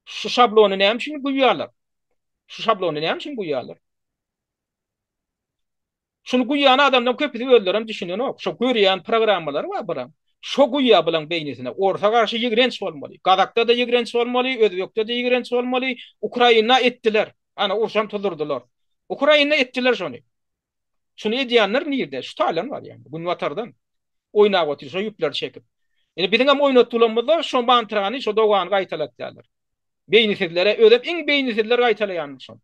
Şu şablony näme üçin guýýarlar? Şu şablony näme üçin guýýarlar? Şuny guýýan adamlaryň köpüsi özlerem düşünenok. Şo görýän programmalary bar biram. Şo guýýar bulaň beýnisine. Orsa garşy ýigrenç bolmaly. Gazakda-da ýigrenç bolmaly, özbekde-de ýigrenç bolmaly. Ukraina etdiler. Ana urşam tuzurdylar. Ukraina etdiler şony. Şuny edýänler nirde? Şu taýdan bar ýa. Günbatardan. Oýnap otyr şo ýüpleri çekip. Indi biziňem oýnatdylamyzda şo mantrany, şo dogany gaýtalatýarlar. Beýnisizlere, özem iň beýnisizler gaýtalaýandyr şony.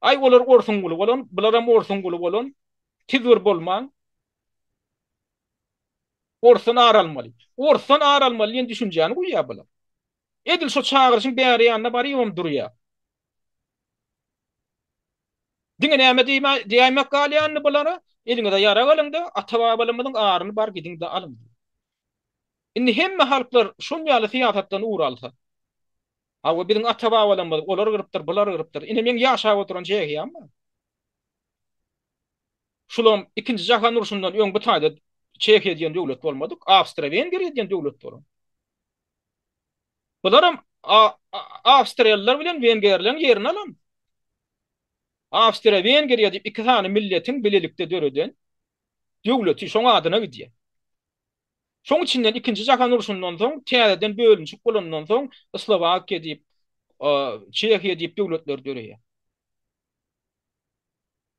Aý olar orsuň guly bolan, bularam orsuň guly bolan, siz bir bolmaň. Orsdan ar almaly. Orsdan ar almaly diýen düşünjäni guýýar bular. Edil şo çagyryşyň bäri ýanyna barybam durýar. Diňe näme diýäýmek galýar indi bulara? Eliňize ýarag alyň-da, ata-babalarymyzyň aryny bar gidiň-de alyň diýip. Indi hemme halklar şon ýaly syýasatdan ugur alsa. Hawa, biziň ata-babalarymyz olar gyrypdyr, bular gyrypdyr. Ine meň ýaşap oturan Çehiýam bar. Şulam ikinji jahan urşundan öň bu taýda Çehiýa diýen döwlet bolmadyk, Awstriýa-Wengriýa diýen döwlet bolan. Bularam awstriýalylar bilen wengerleriň ýerini alan. Awstriýa-Wengriýa diýip iki sany milletiň bilelikde döreden döwleti şoň adyna gidýär. Şoň içinden ikinji jahan urşundan soň täzeden bölünişik bolandan soň Slowakiýa diýip, Çehiýa diýip döwletler döreýär.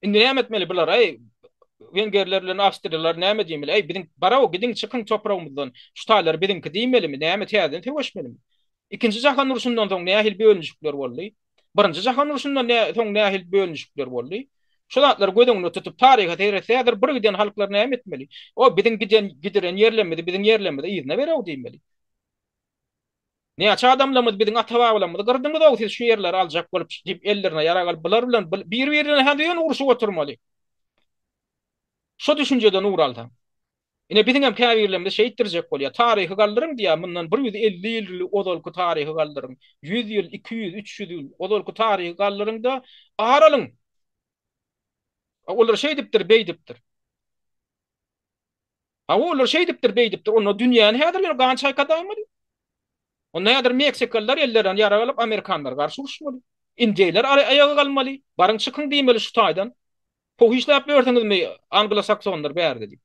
Indi näme etmeli bular, eý, wengerler bilen awstriýalylar näme diýmeli? Eý, biziň baraw, gidiň, çykyň topragymyzdan, şu taýlar biziňki diýmelimi? Näme täzeden söweşmelimi? Ikinji jahan urşundan soň nähili bölünişikler boldy? Birinji jahan urşundan soň nähili bölünişikler boldy? Şu zatlary göz öňünde tutup, taryha seretse, häzir bir giden halklar näme etmeli? O, biziň giden, gidiren ýerlerimizi, biziň ýerlerimizi yzyna berew diýmeli. Näçe adamlarymyz biziň ata-babalarymyzy gyrdyňyz-ow siz şu ýerleri aljak bolup diýip ellerine ýarag alyp bular bilen bir-birine hä ýöne urşup oturmaly. Şo düşünjeden ugur alsaň. Ine biziňem käbirlerimiz şeýtdirjek bolýar. Taryhy galdyryň diýýär mundan 150 ýyl ozalky taryhy galdyryň. 100 ýyl, 200, 300 ýyl ozalky taryhy galdyryň-da ar alyň. Olar şeýdipdir, beýdipdir. Hawa, olar şeýdipdir, beýdipdir. Onda dünýäni häzir ýöne gan çaýkadaýmaly. Onda häzir meksikalylar ellerine ýarag alyp amerikanlara garşy uruşmaly. Indeýler aýaga galmaly. Baryň çykyň diýmeli şu taýdan. Poh işläp ýörsüňizmi anglosaksonlar bärde diýip.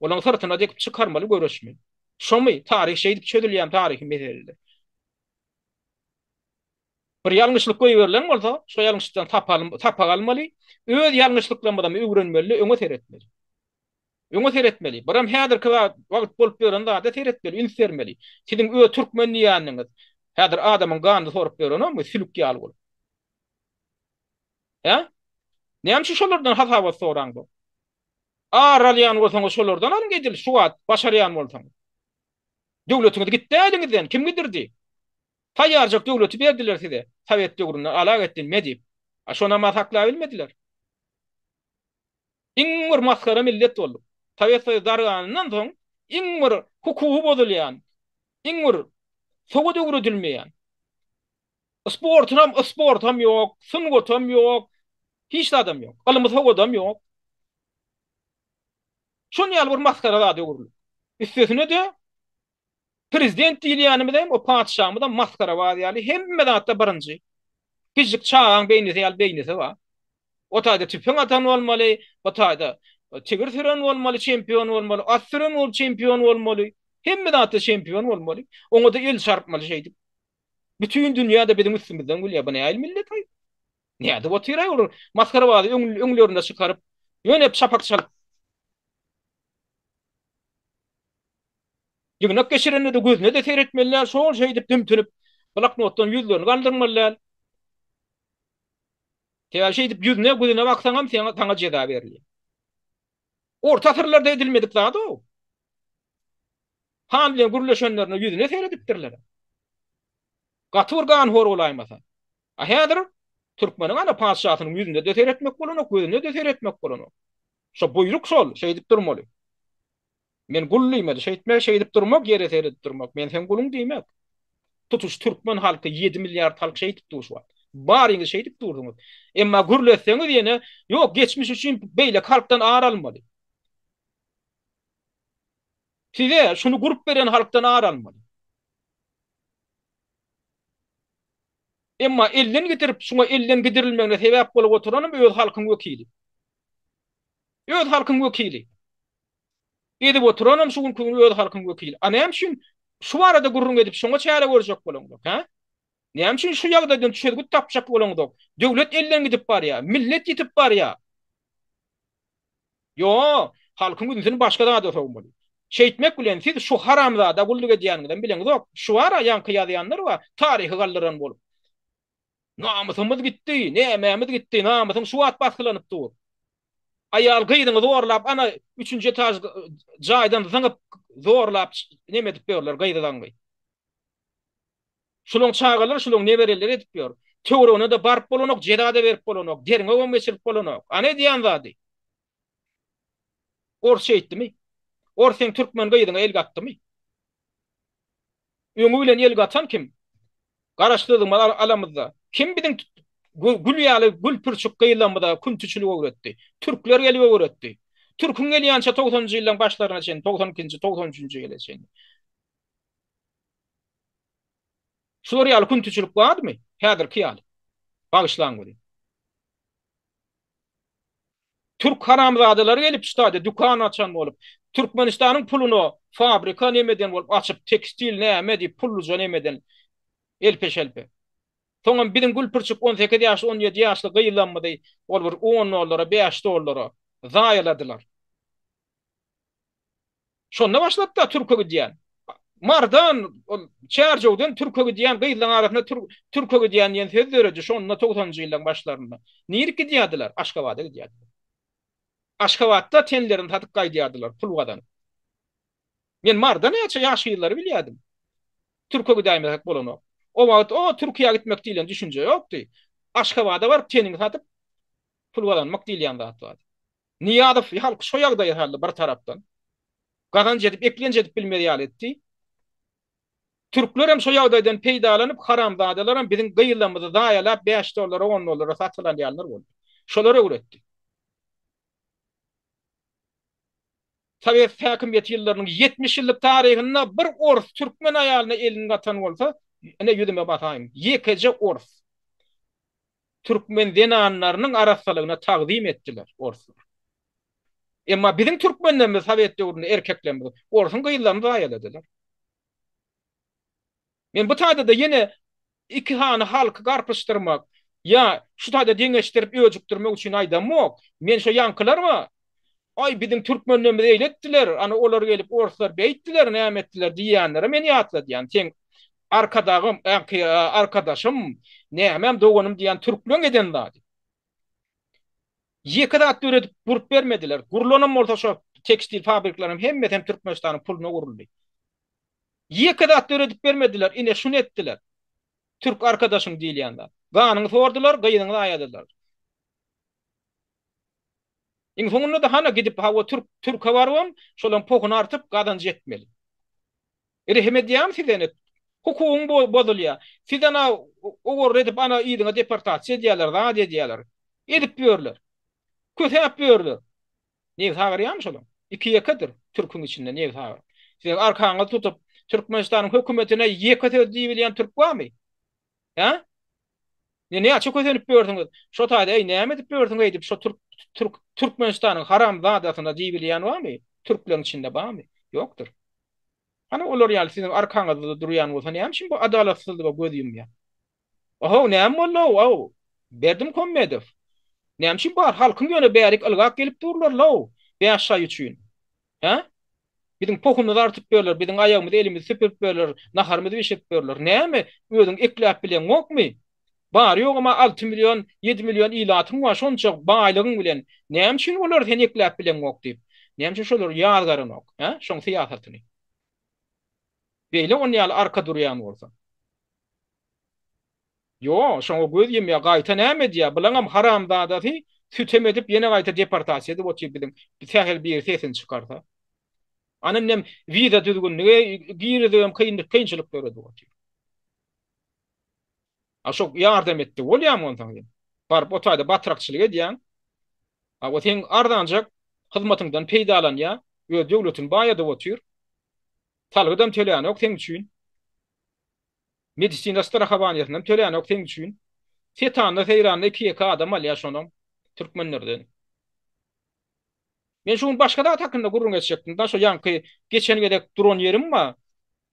Olaň syrtyna dekip çykarmaly göreşmeli. Şomy? Taryh şeýdip çözülýän taryhy meseleler. Bir ýalňyşlyk goýberilen bolsa, şo ýalňyşlykdan sapak almaly, öz ýalňyşlyklarymyzam öwrenmeli, öňe seretmeli. Öňe seretmeli. Biram häzirki wagt bolup ýören zada seretmeli, üns bermeli. Siziň öz türkmen diýýäniňiz häzir adamyň ganyny sorup ýörenokmy, sülük ýaly bolup? Hä? Näme üçin şolardan hasabat soraňzok? Ar alýan bolsaňyz şolardan alyň edil şu wagt başarýan bolsaňyz. Döwletiňiz gitdi eliňizden, kim gidirdi? Taýýarjak döwleti berdiler size, sowet döwründe alagetdin me diýip. A şonam-a saklabilmediler. Iň bir masgara millet bolduk. Sowet Soýuzy darganyndan soň iň bir hukugy bozulýan, iň bir sowat öwredilmeýän, sportunam sportam ýok, sungatam ýok, hiç zadam ýok. Ylmy sowadam ýok. Şon ýaly bir masgara zada öwrüldik. Üstesine-de Prezident diýilýänimizem, o patyşamyzam masgarabaz ýaly hemme zatda birinji. Kiçijik çagaň beýnisi ýaly beýnisi bar. O taýda tüpeň atan bolmaly, bu taýda tigir süren bolmaly, çempion bolmaly, at süren bolup çempion bolmaly. Hemme zatda çempion bolmaly. Oňa-da el çarpmaly şeýdip. Bütin dünýä-de biziň üstümizden gülýär. Bu nähili millet-aý? Nädip otyr-aý olar masgarabazy öňlerinde çykaryp, ýöne çapak çalyp. Ýygnak geçirende-de gözüne-de seretmeli däl, şol şeýdip dümtünip, bloknotdan ýüzlerini galdyrmaly däl. Sebäbi şeýdip ýüzüne, gözüne baksaňam saňa, saňa jeza berilýär. Orta asyrlarda edilmedik zat-ow. Han bilen gürleşenlerinde ýüzüne seredipdirler. Gaty bir ganhor bolaýmasa. A häzir türkmeniň ana patyşasynyň ýüzüne-de seretmek bolanok, gözüne-de seretmek bolanok. Şo buýruk şol, şeýdip durmaly. Men gul diýmeli, şeýtme, şeýdip durmak, ýere seredip durmak. Men seň guluň diýmek. Tutuş türkmen halky, ýedi milliard halk şeýdip dur şu wagt. Baryňyz şeýdip dursuňyz. Emma gürletseňiz ýene, ýok, geçmiş üçin beýleki halkdan ar almaly. Size şuny gurup beren halkdan ar almaly. Emma elden gidirip, şuňa elden gidirilmegine sebäp bolup oturanam öz halkyň wekili. Öz halkyň wekili. Edip oturanam şu günki gün öz halkyň wekili. A näme üçin şu barada gürrüň edip şoňa çäre görjek bolaňzok, hä? Näme üçin şu ýagdaýdan çözgüt tapjak bolaňzok? Döwlet elden gidip barýar, millet ýitip barýar. Ýo, halkyň ünsüni başga zada sowmaly. Şeýtmek bilen siz şu haramzada gulluk edýäniňizem bileňzok. Şu bar-a ýaňky ýazýanlar bar, taryhy galdyran bolup. Namysymyz gitdi, nämämiz gitdi, namysyň şu wagt basgylanyp dur. Aýal gyzyňy zorlap ana üçünji etaž jaýdan zyňyp zorlap neme edip ýörler gyzy zaňňy. Şulaň çagalary, şulaň nebereleri edip ýör. Töweregine-de baryp bolanok, jeza-da berip bolanok, derňewem geçirip bolanok. Ana edýän zady. Ors şeýtdimi? Ors seň türkmen gyzyňa el gatdymy? Öňi bilen el gatan kim? Garaşsyzlygymyzy alamyzda kim biziň gül ýaly gül pürçük gyzlarymyza küntiçilik öwretdi? Türkler gelip öwretdi. Türküň gelýänçä togsanynjy ýyllaryň başlaryna çenli, 92-nji, 93-nji ýyla çenli. Şular ýaly küntiçilik bardymy? Häzirki ýaly. Bagyşlaň welin. Türk haramzadalary gelip şu taýda dükan açan bolup, Türkmenistanyň puluna fabrika nemeden bolup açyp, tekstil näme diýip pulluja nemeden elpe-şelpe. Soňam biziň gül-pürçük 18 ýaşly, 17 ýaşly gyzlarymyzy ol bir 10 dollara, 5 dollara zaýaladylar. Şonda başlady-da türke gidýän. Mardan, ol Çärjewden türke gidýän gyzlaryň arasynda türke gidýän diýen söz döredi şonda togsanynjy ýyllaryň başlarynda. Nirik gidýärdiler? Aşgabada gidýärdiler. Aşgabatda tenlerini satyp gaýdýardylar pul gazanyp. Men Marda näçe ýaş gyzlary bilýärdim. Türke gidäýmesek bolanok. O wagt o Türkiýä gitmek diýlen düşünje ýokdy. Aşgabada baryp teniňi satyp pul gazanmak diýilýän zat bardy. Nyýazow halky şo ýagdaýa saldy bir tarapdan. Gazanç edip, eklenç edip bilmez ýaly etdi. Türkler hem şo ýagdaýdan peýdalanyp, haramzadalaram biziň gyzlarymyzy zaýalap 5 dollara, 10 dollara satyn alýanlar boldy. Şolar öwretdi. Sowet häkimiýeti ýyllarynyň 70 ýyllyk taryhynda bir ors türkmen aýalyna elini gatan bolsa, ine ýüzüme basaýyn, ýekeje ors. Türkmen zenanlarynyň arassalygyna tagzym etdiler orslar. Emma biziň türkmenlerimiz sowet döwründe erkeklerimiz orsuň gyzlaryny zaýaladylar. Men bu taýda-da ýene iki sany halky garpyşdyrmak ýa şu taýda deňeşdirip öjükdirmek üçin aýdamok. Men şo ýaňkylar bar. Aý biziň türkmenlerimiz eýle etdiler, ana olar gelip orslar beýtdiler, näme etdiler diýýänlere men ýatladýan. Seň arkadagym, ýaňky arkadaşym, nämem doganym diýýän türkleň eden zady. Ýeke zat döredip gurup bermediler. Gurulanam bolsa şo tekstil fabrikleriň hemmesi hem Türkmenistanyň puluna guruldy. Ýeke zat döredip bermediler, ine şuny etdiler. Türk arkadaşyň diýilýän zat. Ganyňy sordular, gyzyňy zaýaladylar. Iň soňunda-da hana gidip hawa türk türke barybam şolaň pohuny artyp gazanç etmeli. Rehim edýämi size ene hukugyň bozulýa. Siz ana ogurly edip ana yzyňa deportasiýa edýäler zat edýäler. Edip ýörler. Kösäp ýörler. Nebsi agyrýamy şolaň? Iki ýekedir türküň içinde nebsi agyryp. Siziň arkaňyzy tutup Türkmenistanyň hökümetine ýeke söz diýibilýän türk barmy? Hä? Ne näçe kösenip ýörsüňiz? Şo taýda eý näme edip ýörsüň eý diýip şo türk türk Türkmenistanyň haramzadasyna diýibilýän barmy? Türkleriň içinde barmy? Ýokdur. Hany olar ýaly siziň arkaňyzda durýan bolsa näme üçin bu adalatsyzlyga göz ýumýar? Ohow näme boldy-ow ow? Berdimuhamedow. Näme üçin bar halkyň ýöne bärik ylgap gelip durlar-low bäş şaý üçin? Hä? Biziň pohumyzy artyp ýörler, biziň aýagymyzy, elimizi süpürip ýörler, naharymyzy bişirip ýörler. Näme, özüň ekläp bileňokmy? Bary-ýogam-a 6 million, 7 million ilatyň bar, şonça baýlygyň bilen näme üçin olary sen ekläp bileňok diýip, näme üçin şolary ýazgaranok, hä, şoň syýasatyny? Beýle on ýaly arka durýan bolsa. Ýo, şoňa göz ýumýar, gaýta näme edýär, bulaňam haramzadasy sütem edip ýene gaýta deportasiýa edip otyr biziň sähel biri sesini çykarsa. Ana indem wiza düzgünini girizibem kynçylyk döredip otyr. A şo ýardam etdi bolýamy onsoň sen? Baryp o taýda batrakçylyk edýäň. A o seň arzanjak hyzmatyňdan peýdalanýar, öz döwletini baýadyp otyr. Salgydam tölänok seň üçin. Medisina strahowaniýasynam tölänok seň üçin. Setanda seýranda iki-ýeke adam alýar şonam türkmenlerden. Men şu gün başga zat hakynda gürrüň etjekdim da şo ýaňky geçen gezek duran ýerim bar.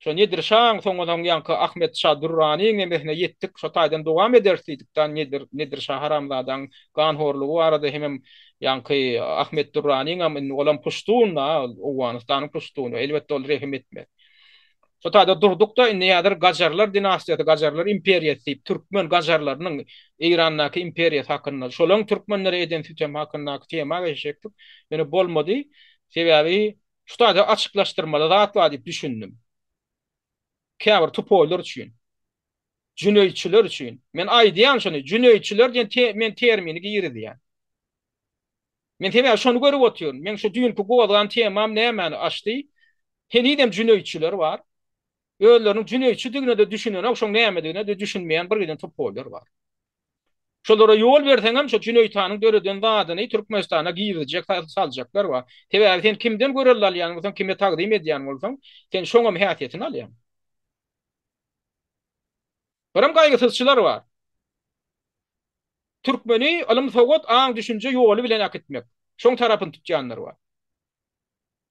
Şo Nedir şaň soňa soň ýaňky Ahmet şa Dürranyň nemesine ýetdik şo taýdan dowam ederis diýdik da Nedir Nedir şa haramzadaň ganhorlugy barada hemem ýaňky Ahmet Dürranyňam indi olam puştun da Owganystanyň puştuny elbetde ol rehim etmez. Şo taýda durduk-da, indi häzir Gajarlar dinastiýasy, Gajarlar imperiýasy diýip, türkmen gajarlarynyň Eýrandaky imperiýasy hakynda, şolaryň türkmenlere eden sütemi hakyndaky tema geçjekdik. Ýöne bolmady. Sebäbi şu taýda açyklaşdyrmaly zat bar diýip düşündim. Käbir tupoýlar üçin. Jüneýitçiler üçin. Men aýdýan şony, jüneýitçiler diýen te, men termini girizýän. Men sebäbi şony görüp otyryn. Meň şu düýnki gozgan temam nämäni açdy? Henizem jüneýitçiler bar. Özleriniň jüneýitçidigine-de düşünenok, şoň nämedigine-de düşünmeýän bir giden tupoýlar bar. Şolara ýol berseňem şo Jüneýit hanyň döreden zadyny Türkmenistana girizjek saljaklar bar. Sebäbi sen kimden görelde alýan bolsaň, kime tagzym edýän bolsaň, sen şoňam häsiýetini alýaň. Birem gaýgysyzçylar bar. Türkmeni ylym-sowat, aň-düşünje ýoly bilen äkitmek. Şoň tarapyny tutýanlar bar.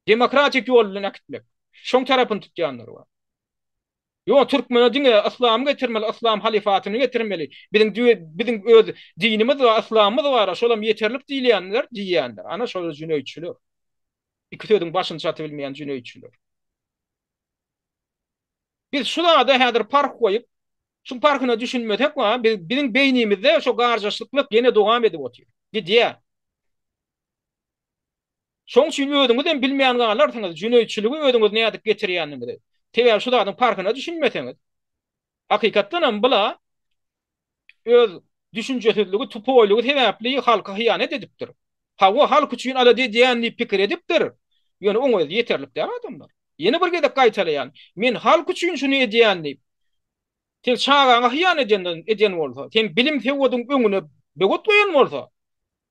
Demokratik ýol bilen äkitmek. Şoň tarapyny tutýanlar bar. Ýok, türkmene diňe yslamy getirmeli, yslam halyfatyny getirmeli. Biziň biziň öz dinimiz bar, yslamymyz bar, şolam ýeterlik diýilýänler, diýýänler. Ana şolar jüneýitçiler. Iki sözüň başyny çatybilmeýän jüneýitçiler. Biz şu zada häzir parh goýup, şu parhyna düşünmesek, biz biziň beýnimizde şo garjaşlyklyk ýene dowam edip otyr. Gidýär. Şoň üçin özüňizem bilmän galarsyňyz, jüneýitçiligi özüňiz nädip getirýändigiňizi. Sebäbi şu zadyň parhyna düşünmeseňiz. Hakykatdanam bula öz düşünjesizligi, tupoýlygy sebäpli halka hyýanat edipdir. Hawa, halk üçin alada edýän diýip pikir edipdir. Ýöne oň özi ýeterlik däl adamlar. Ýene bir gezek gaýtalaýan, men halk üçin şuny edýän diýip, sen çagaňa hyýanat eden eden bolsa, sen bilim-sowadyň öňüne böwet goýan bolsa,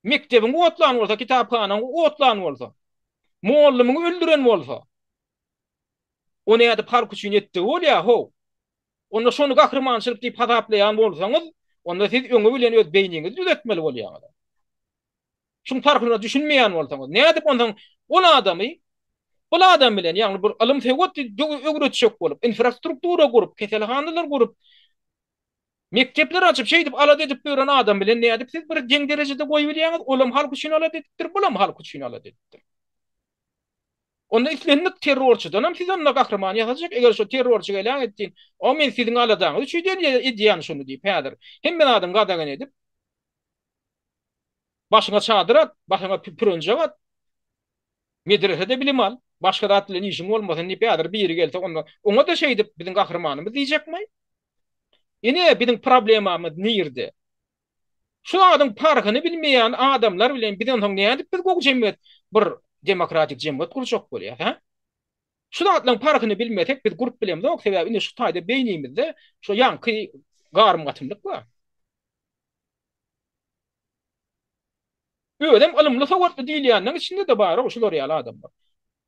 Mekdebiňi otlan bolsa, kitaphanaňy otlan bolsa, mollumyňy öldüren bolsa, o nädip halk üçin etdigi bolýar, how? Onda şony gahrymançylyk diýip hasaplaýan bolsaňyz, onda siz öňi bilen öz beýniňizi düzetmeli bolýaňyz. Şuň parhyna düşünmeýän bolsaňyz, nädip onsoň ol adamy bul adam bilen, ýagny bir ylym-sowat öwretjek bolup, infrastruktura gurup, keselhanalar gurup, Mekdepler açyp, şeýdip alada edip ýören adam bilen nädip siz bir deň derejede goýubilýäňiz? Olam halk üçin alada edipdir, bulam halk üçin alada edipdir. Onda islendik terrorçydanam siz onda gahryman ýasajak, eger şo terrorçy geläň etdiň, o men siziň aladaňyz üçin edýän şuny diýip häzir hemme zadyň gadagan edip, başyňa çadyr at, başyňa pürenjek at, Medresede bilim al, başga zat bilen işiň bolmasyn diýip häzir biri gelse onda oňa-da şeýdip biziň gahrymanymyz diýjekmi? Ine biziň problemamyz nirde? Şu zadyň parhyny bilmeýän adamlar bilen biz onsoň nädip biz gowy jemgyýet bir demokratik jemgyýet gurjak bolýas, hä? Şu zatlaryň parhyny bilmesek biz gurup bilemzok, sebäbi ine şu taýda beýnimizde şu ýaňky garym-gatymlyk bar. Özem ylymly-sowatly diýilýänleň içinde-de bar-ow şular ýaly adamlar.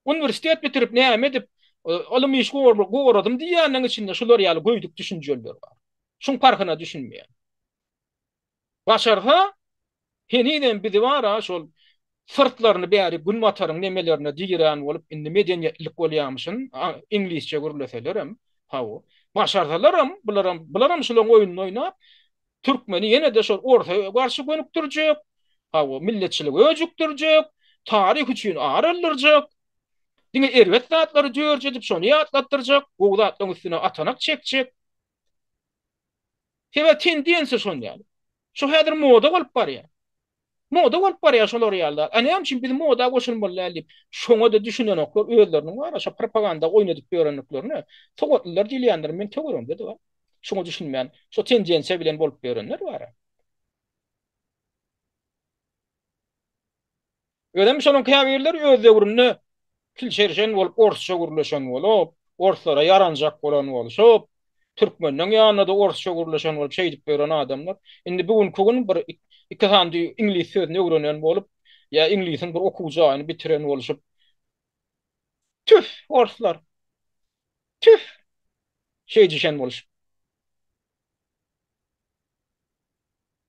Uniwersitet bitirip näme edip, ylym iş goradym diýýänleň içinde şular ýaly göýdük düşünjeliler bar. Şuň parhyna düşünmeýän. Başarsa, henizem bizi bar-a şol syrtlaryny bäri günbataryň nemelerine dirän bolup indi medeniýetlilik bolýamyşyn, iňlisçe gürleselerem, hawa. Başarsalaram, bularam, bularam şulaň oýnuny oýnap, Türkmeni ýene-de şol orsa garşy gönükdirjek, hawa, milletçiligi öjükdirjek, taryh üçin ar aldyrjak, diňe erbet zatlary dörjedip şony ýatlatdyrjak, gowy zatlaryň üstüne atanak çekjek. Sebäbi tendensiýa şon ýaly. Şu häzir moda bolup barýar. Moda bolup barýar şolar ýaly zat. A näme üçin biz moda goşulmaly däl diýip, şoňa-da düşünenoklar özleriniň bar-a şo propaganda oýnadyp ýörendiklerine. Sowatlylar diýilýänler meň töweregimde-de bar. Şoňa düşünmän, şo tendensiýa bilen bolup ýörenler bar-a. Özem şonuň käbirleri öz döwründe kilçerşen bolup orsça gürleşen bolup, orslara ýaranjak bolan bolşup, türkmenleň ýanynda-da orsça gürleşen bolup şeýdip ýören adamlar, indi bu günki gün bir iki sany iňlis sözüni öwrenen bolup, ýa iňlisiň bir okuw jaýyny bitiren bolşup, Tüf, orslar! Tüf! Şeýdişen bolşup.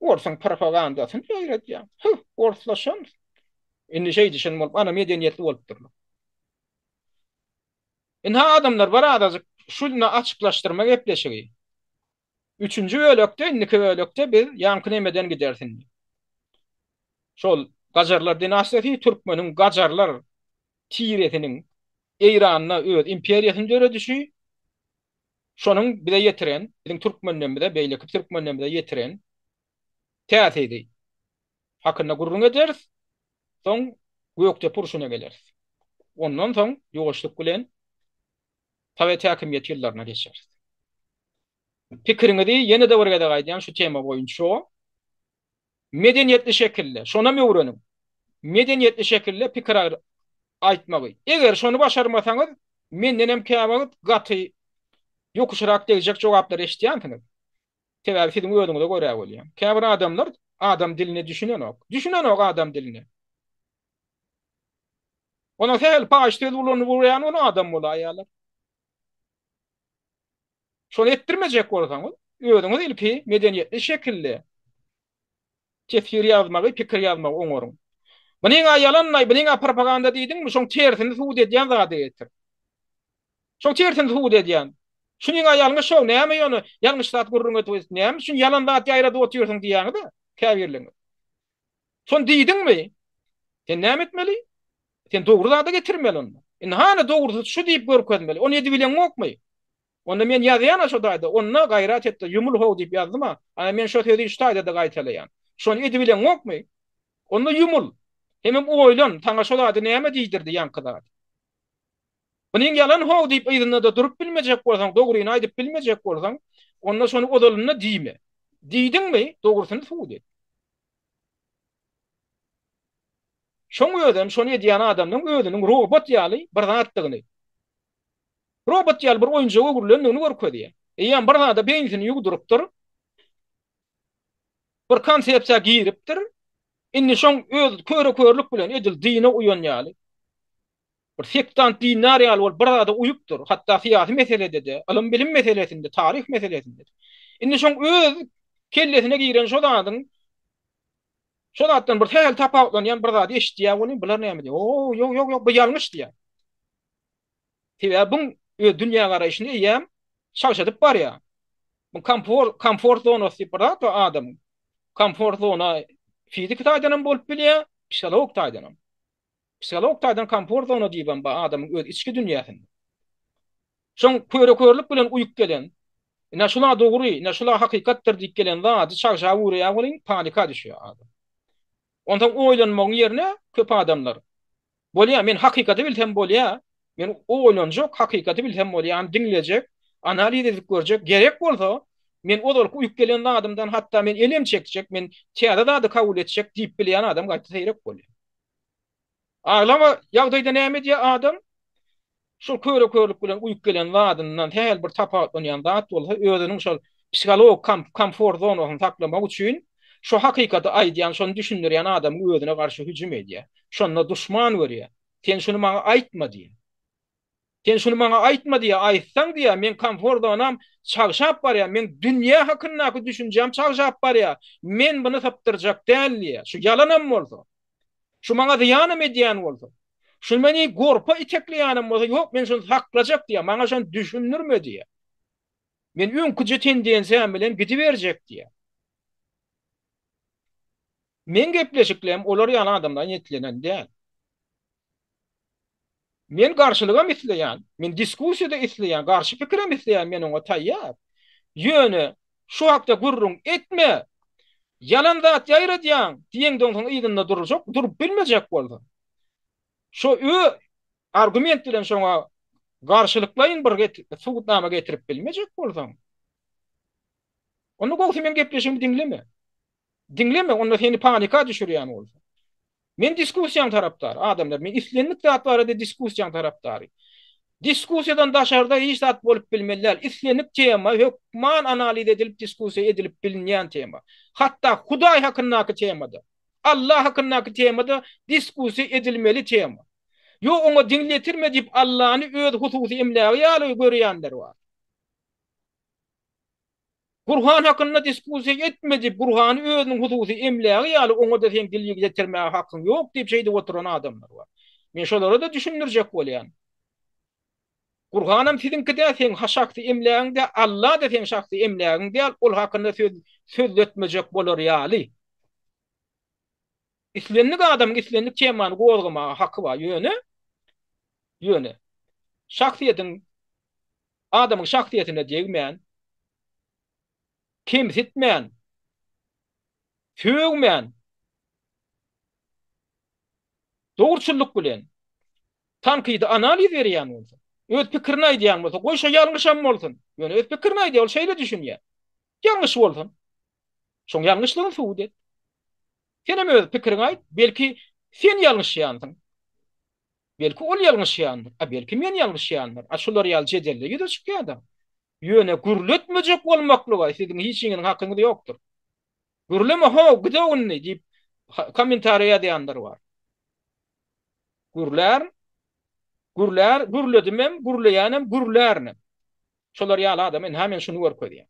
Orsuň propagandasyny ýaýradýaň. Hüh, orslaşan. Indi şeýdişen bolup, ana medeniýetli bolupdyrlar. Ynha adamlar bir azajyk şuny açyklaşdyrma gepleşigi. Üçünji bölekde, indiki bölekde biz ýaňky nemeden gideris indi. Şol Gajarlar dinastiýasy türkmeniň gajarlar tiresiniň Eýranda öz imperiýasyny döredişi, şonuň bize ýetiren, biziň türkmenlerimize, beýleki türkmenlerimize ýetiren täsiri hakynda gürrüň ederis. Soň Gökdepe urşuna geleris. Ondan soň ýuwaşlyk bilen sowet häkimiýeti ýyllaryna geçeris. Pikiriňizi ýene-de bir gezek aýdýan şu tema boýunça medeniýetli şekilde, şonam öwreniň. Medeniýetli şekilde pikir aýtmagy. Eger şony başarmasaňyz, mendenem käwagt gaty ýokuşrak degjek jogaplary eşidýänsiňiz. Sebäbi siziň özüňize görä bolýar. Käbir adamlar adam diline düşünenok. Düşünenok adam diline. Ona sähel paýyş söz ulanyp urýan ony adam bolaýýarlar. Şony etdirmejek bolsaňyz, özüňiz ilki medeniýetli şekilde teswir ýazmagy, pikir ýazmagy oňaryň. Bunyň-a ýalan-laý, bunyň-a propaganda diýdiňmi, şoň tersini subut edýän zady getir. Şoň tersini subut edýän. Şunyň-a ýalňyş şo, näme ýöne ýalňyş zat gürrüň edip, näme üçin ýalan zat ýaýradyp otyrsyň diýýäňiz-ä käbirleriňiz. Şony diýdiňmi? Sen näme etmeli? Sen dogry zada getirmeli onda. Indi hany dogrusy şu diýip görkezmeli. Ony edibileňokmy? Onda men ýazýan-a şo taýda, onda gaýrat et-de ýumul how diýip ýazdym-a. Ana men şo sözi şu taýda-da gaýtalaýan. Şony edibileňokmy? Onda ýumul. Hemem oýlan, saňa şo zady näme diýdirdi ýaňky zat? Bunyň ýalan how diýip yzynda-da durup bilmejek bolsaň, dogryny aýdyp bilmejek bolsaň, onda şony ozalynda diýme. Diýdiňmi, dogrusyny subut et. Şoň özem şony edýän adamlaryň özüniň robot ýaly bir zatdygyny, robot ýaly bir oýunjaga öwrülendigini görkezýär. Eýýäm bir zada beýnisini ýuwdurypdyr, bir konsepsiýa giripdir, indi şoň öz köre-körlük bilen edil dine uýan ýaly, bir sektant dindar ýaly bolup bir zada uýupdyr, hatda syýasy meselede-de, ylym-bilim meselesinde, taryh meselesinde-de. Indi şoň öz kellesine giren şo zadyň, şo zatdan bir sähel tapawutlanýan bir zady eşidýär welin, bular näme diýýär, O, ýok, ýok, ýok, bu ýalňyş diýýär. Sebäbi buň öz dünýägaraýşyny eýýäm çagşadyp barýar. Bu komfort, komfort zonasy diýip bir zat bar adamyň. Komfort zona fiziki taýdan hem bolup bilýär, psihologik taýdan hem. Psihologik taýdan komfort zona diýibem bar adamyň öz içki dünýäsinde. Şoň köre-körlük bilen uýup gelen, ine şula dogry, ine şula hakykatdyr diýip gelen zady çagşap ugraýar welin panika düşýär adam. Onsoň oýlanmagyň ýerine köp adamlar, Bolýar, men hakykaty bilsem bolýar, men oýlanjak, hakykaty bilsem bolýar, ony diňlejek, analiz edip görjek, gerek bolsa, men ozalky uýup gelen zadymdan hatda men elem çekjek, men täze zady kabul etjek diýip bilýän adam gaýta seýrek bolýar. Aglaba ýagdaýda näme edýär adam? Şol köre-körlük bilen uýup gelen zadyndan sähel bir tapawutlanýan zat bolsa, özüniň şol psihologik komfort zonasyny saklamak üçin şo hakykaty aýdýan, şony düşündirýän adamyň özüne garşy hüjüm edýär. Şonda duşman görýär. Sen şuny maňa aýtma diýýär. Sen şuny maňa aýtma diýýär, aýtsaň diýýär, meň komfort zonam çagşap barýar, meň dünýä hakyndaky düşünjäm çagşap barýar, men muny sypdyrjak däl diýýär. Şu ýalanam bolsa, şu maňa zyýanam edýän bolsa, şu meni gorpa itekleýänem bolsa, ýok, men şuny saklajak diýýär, maňa şony düşündirme diýýär. Men öňküje tendensiýam bilen gidiberjek diýýär. Meň gepleşiklerim olar ýaly adamlara niýetlenen däl. Men garşylygam isleýän, men diskussiýa-da isleýän, garşy pikirem isleýän, men oňa taýýar. Ýöne şu hakda gürrüň etme, ýalan zat ýaýradýaň diýeňde onsoň yzynda durjak, durup bilmejek bolsaň. Şo ö argument bilen şoňa garşylyklaýyn bir subutnama getirip bilmejek bolsaň, onda gowusy meň gepleşigimi diňleme. Diňleme, onda seni panika düşürýän bolsa. Men diskussiýaň tarapdary, adamlar, men islendik zat barada diskussiýaň tarapdary. Diskussiýadan daşarda hiç zat bolup bilmeli däl. Islendik tema hökman analiz edilip diskussiýa edilip bilinýän tema. Hatda Hudaý hakyndaky temada, Allah hakyndaky temada diskussiýa edilmeli tema. Ýok, oňa diňletirme diýip Allany öz hususy emlägi ýaly görýänler bar. Gurhan hakynda diskussiýa etme diýip, Gurhany özüniň hususy emlägi ýaly oňa-da seň dil ýetirmäge hakyň ýok diýip şeýdip oturan adamlar bar. Men şolara-da düşündirjek bolýan. Gurhanam siziňki däl, seň şahsy emlägiň däl, Alla-da seň şahsy emlägiň däl, ol hakynda söz sözletmejek bolar ýaly. Islendik adamyň islendik temany gozgamaga haky bar, ýöne, ýöne şahsyýetiň Adamyň şahsyýetine degmän, kemsitmän, sögmän, dogruçyllyk bilen tankydy analiz berýän bolsa. Öz pikirini aýdýan bolsa, goý şo ýalňyşam bolsun. Ýöne öz pikirini aýdýar, ol şeýle düşünýär. Ýalňyş bolsun. Şoň ýalňyşlygyny subut et. Senem öz pikiriňi aýt, belki sen ýalňyşýansyň. Belki ol ýalňyşýandyr, a belki men ýalňyşýandyr. A şular ýaly jedeller ýüze çykýar-da. Ýöne gürletmejek bolmaklyga siziň hiç hiniň hakyňyz ýokdur. Gürleme how, gidok indi diýip kommentariýa ýazýanlar bar. Gürlärin, gürlär, gürledimem, gürleýänem, gürlärinem. Şolar ýaly adama ynha men şuny görkezýän.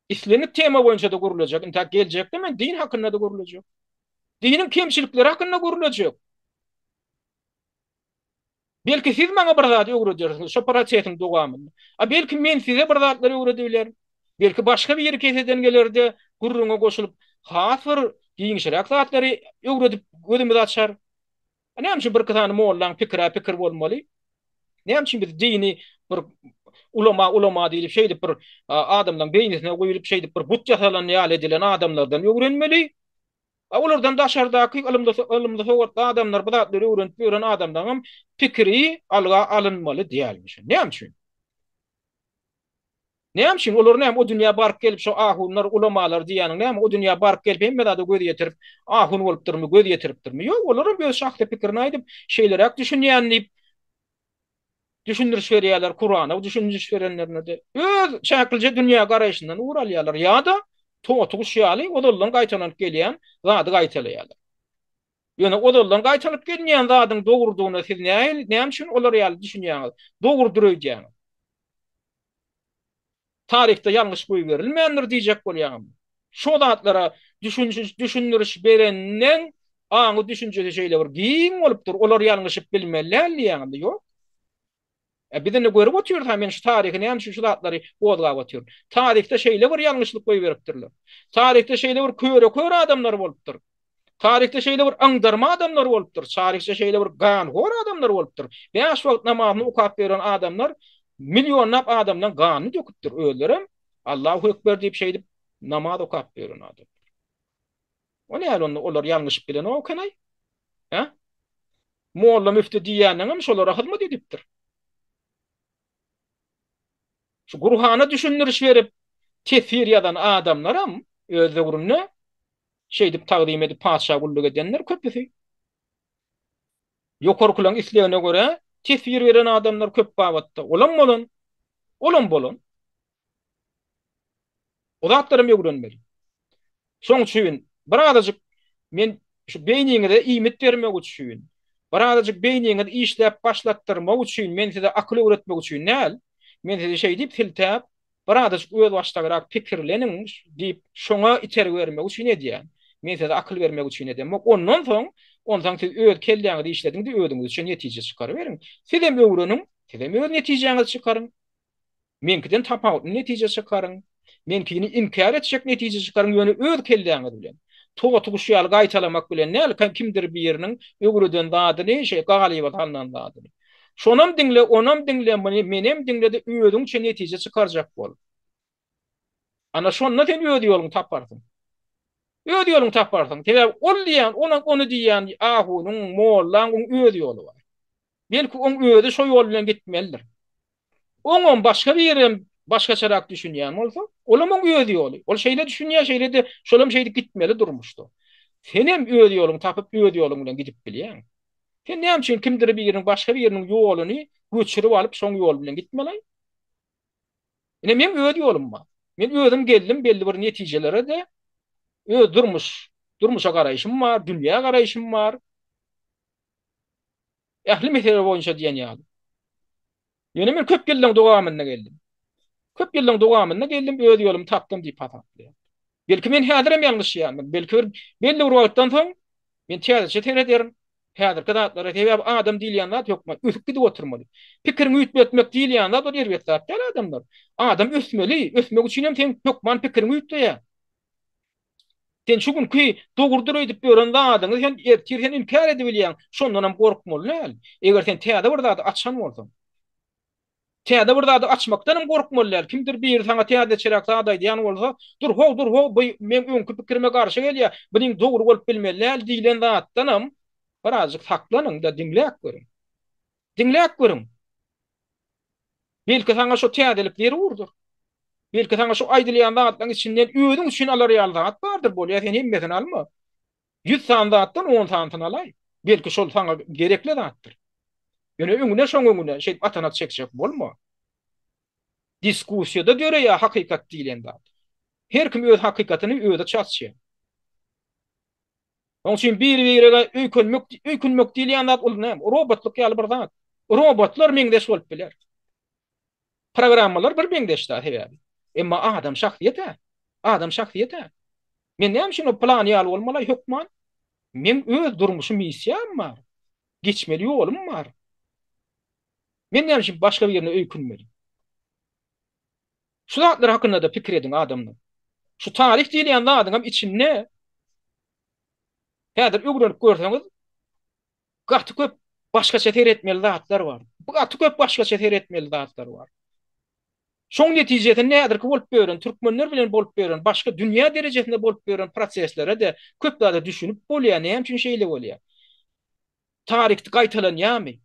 Islendik tema boýunça-da gürlejek. Intäk geljekde men din hakynda-da gürlejek. Diniň kemçilikleri hakynda gürlejek. Belki siz maňa bir zat öwredersiňiz şo prosesiň dowamynda. A belki men size bir zatlar öwredibilerin. Belki başga biri keseden geler-de gürrüňe goşulyp has bir giňişräk zatlary öwredip gözümizi açar. A näme üçin birki sany mollaň pikir-ä pikir bolmaly? Näme üçin biz dini bir ulama ulama diýlip şeýdip bir adamlaň beýnisine guýulyp şeýdip bir but ýasalan ýaly edilen adamlardan öwrenmeli? A olardan daşardaky ylymly ylymly sowatly adamlar bu zatlary öwrenip ýören adamlaňam pikiri alga alynmaly dälmiş. Näme üçin? Näme üçin? Olar näme o dünýä baryp gelip şo ahunlar, ulamalar diýýäniň näme o dünýä baryp gelip hemme zada göz ýetirip ahun bolupdyrmy, göz ýetiripdirmi? Ýok, olaram öz şahsy pikirini aýdyp, şeýleräk düşünýän diýip düşündiriş berýärler, Kurana düşündiriş berenlerine-de öz çäklije dünýä garaýşyndan ugur alýarlar ýa-da toty guş ýaly ozaldan gaýtalanyp gelýän zady gaýtalaýarlar. Ýöne ozaldan gaýtalyp gelinýän zadyň dogrudygyna siz nähili, näme üçin olar ýaly düşünýäňiz? Dogrudyr öýdýäňiz. Taryhda ýalňyş goýberilmändir diýjek bolýaňyzmy? Şo zatlara düşündiriş berenden aňy düşünjesi şeýle bir giň bolupdyr, olar ýalňyşyp bilmeli däl diýýäňizmi? Ýok. E biz indi görüp otyrys-a, men şu taryhy näme üçin şu zatlary gozgap otyryn. Taryhda şeýle bir ýalňyşlyk goýberipdirler. Taryhda şeýle bir köre-kör adamlar bolupdyr. Taryhda şeýle bir aňdarma adamlar bolupdyr. Taryhda şeýle bir ganhor adamlar bolupdyr. Bäş wagt namazyny okap ýören adamlar millionlap adamlaň ganyny döküpdir. Özlerem Allahu Ekber diýip şeýdip namaz okap ýören adamlar. O nähili onda olar ýalňyşyp bilenok eken-aý? Hä? Molla müfti diýýäniňem şolara hyzmat edipdir. Şu Gurhana düşündiriş berip tefsir ýazan adamlaram öz döwründe şeýdip tagzym edip patyşa gulluk edenler köpüsi. Ýokarkylaň islegine görä tefsir beren adamlar köp babatda. Olam bolan. Olam bolan. O zatlaram öwrenmeli. Şoň üçin birazajyk men şu beýniňize iýmit bermek üçin, birazajyk beýniňizi işläp başlatdyrmak üçin men size akyl öwretmek üçin däl, men sizi şeýdip siltäp, birazajyk özbaşdagrak pikirleniň diýip şoňa itergi bermek üçin edýän. Men size akyl bermek üçin edemok. Ondan soň, onsoň siz öz kelläňizi işlediň-de özüňiz üçin netije çykaryberiň. Sizem öwreniň, sizem öz netijäňizi çykaryň. Meňkiden tapawutly netije çykaryň. Meňkini inkär etjek netije çykaryň, ýöne öz kelläňiz bilen. Toty guş ýaly gaýtalamak bilen däl, kimdir biriniň öwreden zadyny, şeý galyba salnan zadyny. Şonam diňle, onam diňle, muny menem diňle-de özüňçe netije çykarjak bol. Ana şonda sen öz ýoluňy taparsyň. Öz ýoluňy taparsyň. Sebäbi ol diýýän, onuň ony diýýän ahunyň, mollaň oň öz ýoly bar. Belki oň özi şo ýol bilen gitmelidir. Oňam başga birem başgaçarak düşünýän bolsa, olam oň öz ýoly. Ol şeýle düşünýär, şeýle-de şolam şeýdip gitmeli durmuşda. Senem öz ýoluňy tapyp, öz ýoluň bilen gidip bilýäň. Sen näme üçin kimdir biriniň, başga biriniň ýoluny göçürip alyp, şoň ýoly bilen gitmeli? Ine meň öz ýolum bar. Men özüm geldim belli bir netijelere-de, öz durmuş, durmuşa garaýşym bar, dünýä garaýşym bar. Ähli mesele boýunça diýen ýaly. Ýöne men köp ýyllaryň dowamynda geldim. Köp ýyllaryň dowamynda geldim, öz ýolumy tapdym diýip hasaplaýan. Belki men häzirem ýalňyşýandyryn. Belki bir belli bir wagtdan soň men täzeçe serederin häzirki zatlara. Sebäbi adam diýilýän zat hökman ösüp gidip oturmaly. Pikiriňi üýtgetmek diýilýän zat ol erbet zat däl adamlar. Adam ösmeli. Ösmek üçin hem seň hökman pikiriň üýtgeýär. Sen şu günki dogrudyr öýdüp ýören zadyňy sen ertir sen inkär edibilýäň, şondanam gorkmaly däl. Eger sen täze bir zady açan bolsaň. Täze bir zady açmakdanam gorkmaly däl. Kimdir biri saňa täzeçeräk zat aýdýan bolsa, dur how, dur how, bu meň öňki pikirime garşy gelýär, bunyň dogry bolup bilmeli däl diýlen zatdanam birazjyk saklanyň-da, diňläp görüň. Diňläp görüň. Belki saňa şo täzelik zerurdyr. Belki saňa şu aýdylýan zatlaryň içinden özüň üçin alar ýaly zat bardyr, bolýa sen hemmesini alma. Ýüz sany zatdan on sanysyny alaý. Belki şol saňa gerekli zatdyr. Ýöne öňüne şoň öňüne şeýdip atanak çekjek bolma. Diskussiýada döreýär hakykat diýlen zat. Her kim öz hakykatyny özüçe açýar. Onuň üçin bir-birege öýkenmek, öýkünmek diýilýän zat ol näme? Robotlyk ýaly bir zat. Robotlar meňzeş bolup biler. Programmalar bir meňzeş zat sebäbi. Emma adam şahsyýet-ä. Adam şahsyýet-ä. Men näme üçin o pylany ýaly bolmaly hökman? Meň öz durmuşy missiýam bar. Geçmeli ýolum bar. Men näme üçin başga birine öýkünmeli? Şu zatlar hakynda-da pikir ediň adamlar. Şu taryh diýilýän zadyňam içinde häzir öwrenip görseňiz gaty köp başgaça seretmeli zatlar bar. Gaty köp başgaça seretmeli zatlar bar. Şoň netijesinde häzirki bolup ýören, türkmenler bilen bolup ýören, başga dünýä derejesinde bolup ýören proseslere-de köp zada düşünip bolýar, näme üçin şeýle bolýar? Taryh gaýtalanýarmy?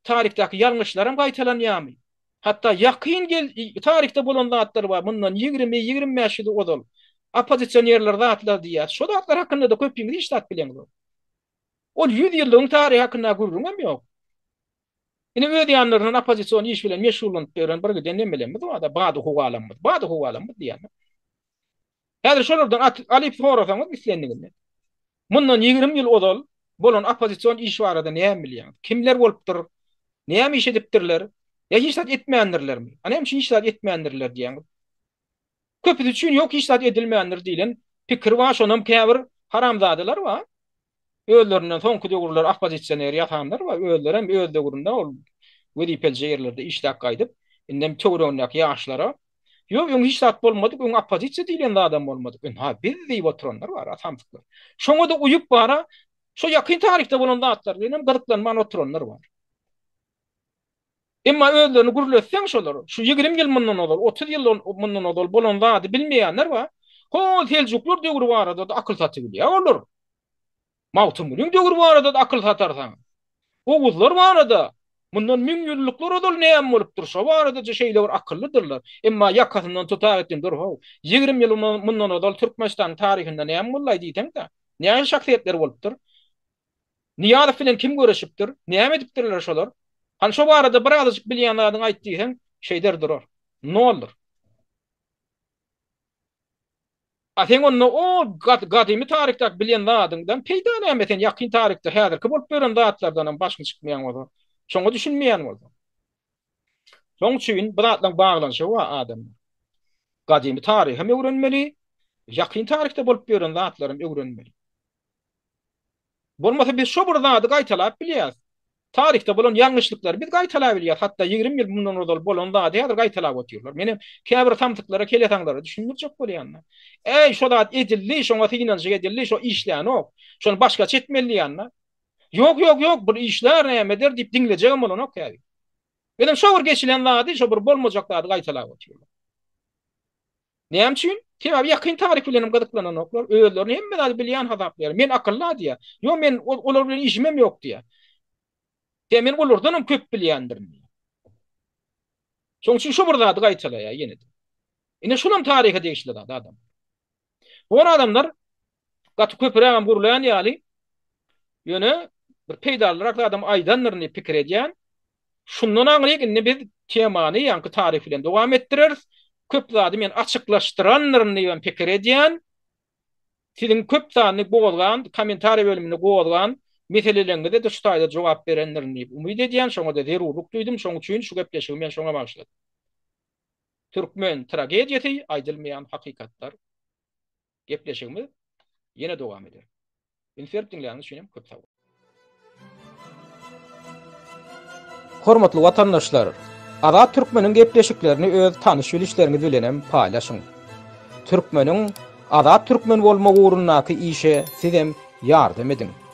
Taryhdaky ýalňyşlaram gaýtalanýarmy? Hatda ýakyn gel taryhda bolan zatlar bar, mundan 20, 25 ýyl ozal oppozisionerler zatlar diýýär. Şo zatlar hakynda-da köpüňiz hiç zat bileňzok. Ol 100 ýyllygyň taryhy hakynda gürrüňem ýok. Ine öz ýanlaryndan oppozision iş bilen meşgullanyp ýören bir giden nemelerimiz bar-da, badyhowalamyz, badyhowalamyz diýýän. Häzir şolardan alyp sorasaňyz islendiginden. Mundan 20 ýyl ozal bolan oppozision iş barada näme bilýäňiz? Kimler bolupdyr? Näme iş edipdirler? Ýa hiç zat etmändirlermi? A näme üçin hiç zat etmändirler diýýäňiz? Köpüsi üçin ýok hiç zat edilmändir diýlen pikir bar, şonam käbir haramzadalar bar. Özlerinden soňky döwürler oppozisioner ýasanlar bar, özlerem öz döwründe ol wezipelije ýerlerde işläp gaýdyp, indem töweregindäki ýaşlara Ýok, öň hiç zat bolmadyk, öň oppozisiýa diýlen zadam bolmadyk. Ynha, biz diýip oturanlar bar, a samsyklar. Şoňa-da uýup bar-a, şo ýakyn taryhda bolan zatlar bilenem gyzyklanman oturanlar bar. Emma özlerini gürletseň şolar, şu 20 ýyl mundan ozal, 30 ýyl mundan ozal bolan zady bilmeýänler bar. Hol Seljuklar döwri barada-da akyl satybilýär olar. Magtymgulyň döwri barada-da akyl satarsaň. Oguzlar barada mundan müňýyllyklar ozal näme bolupdyr, şo barada-da şeýle bir akyllydyrlar. Emma ýakasyndan tutagetdin dur-how, 20 ýyl mundan ozal Türkmenistanyň taryhynda näme boldy-aý diýseň-de, nähili şahsyýetler bolupdyr? Nyýazow bilen kim göreşipdir? Näme edipdirler şolar? Hany şo barada birazajyk bilýän zadyňy aýt diýseň, şeýder durar. Noldur. A seň onda o gadymy taryhdaky bilýän zadyňdan peýda näme sen ýakyn taryhda häzirki bolup ýören zatlardanam başyň çykmaýan bolsa, şoňa düşünmeýän bolsaň. Şoň üçin bu zatlaryň baglanyşygy bar adamlar. Gadymy taryhy hem öwrenmeli, ýakyn taryhda bolup ýören zatlary hem öwrenmeli. Bolmasa biz şo bir zady gaýtalap bilýäs. Taryhda bolan ýalňyşlyklary biz gaýtalap bilýäs. Hatda 20 ýyl mundan ozal bolan zady häzir gaýtalap otyrlar. Menem käbir samsyklara, kelesaňlara düşündirjek bolýan-da. Äý, şo zat edildi, şoňa synanyşyk edildi, şo işlänok. Şony başgaça etmeli diýýän-de. Ýok, ýok, ýok, bir işlär, näme eder diýip diňlejegem bolanok käbir. Menem şo bir geçilen zady, şo bir bolmajak zady gaýtalap otyrlar. Näme üçin? Sebäbi ýakyn taryh bilen hem gyzyklananoklar. Özlerini hemme zady bilýän hasaplaýarlar. Men akylly diýýär. Ýok, men olar bilen işimem ýok diýýär. Ýa men olardan hem köp bilýändirin diýýär. Şonuň üçin şu bir zady gaýtalaýar ýene-de. Ine şulam taryha degişli zat adam. Bu adamlar gaty köpürägem gurlaýan ýaly, ýöne bir peýdalyrak zadam aýdandyryn diýip pikir edýän. Şundan aňryk indi biz temany ýaňky taryh bilen dowam etdireris. Köp zady men açyklaşdyrandyryn diýibem pikir edýän. Siziň köp sanly gozgan, kommentariýa bölüminde gozgan meseleleriňize-de şu taýda jogap berendirin diýip umyt edýän. Şoňa-da zerurlyk duýdum. Şoň üçin şu gepleşigi men şoňa bagyşladym. Türkmen tragediýasy aýdylmaýan hakykatlar. Gepleşigimiz ýene dowam eder. Üns berip diňläniňiz üçin hem köp sag boluň. Hormatly watandaşlar! Azat Türkmeniň gepleşiklerini öz tanyş-bilişleriňiz bilen hem paýlaşyň. Türkmeniň azat türkmen bolmagy ugrundaky işe sizem ýardam ediň.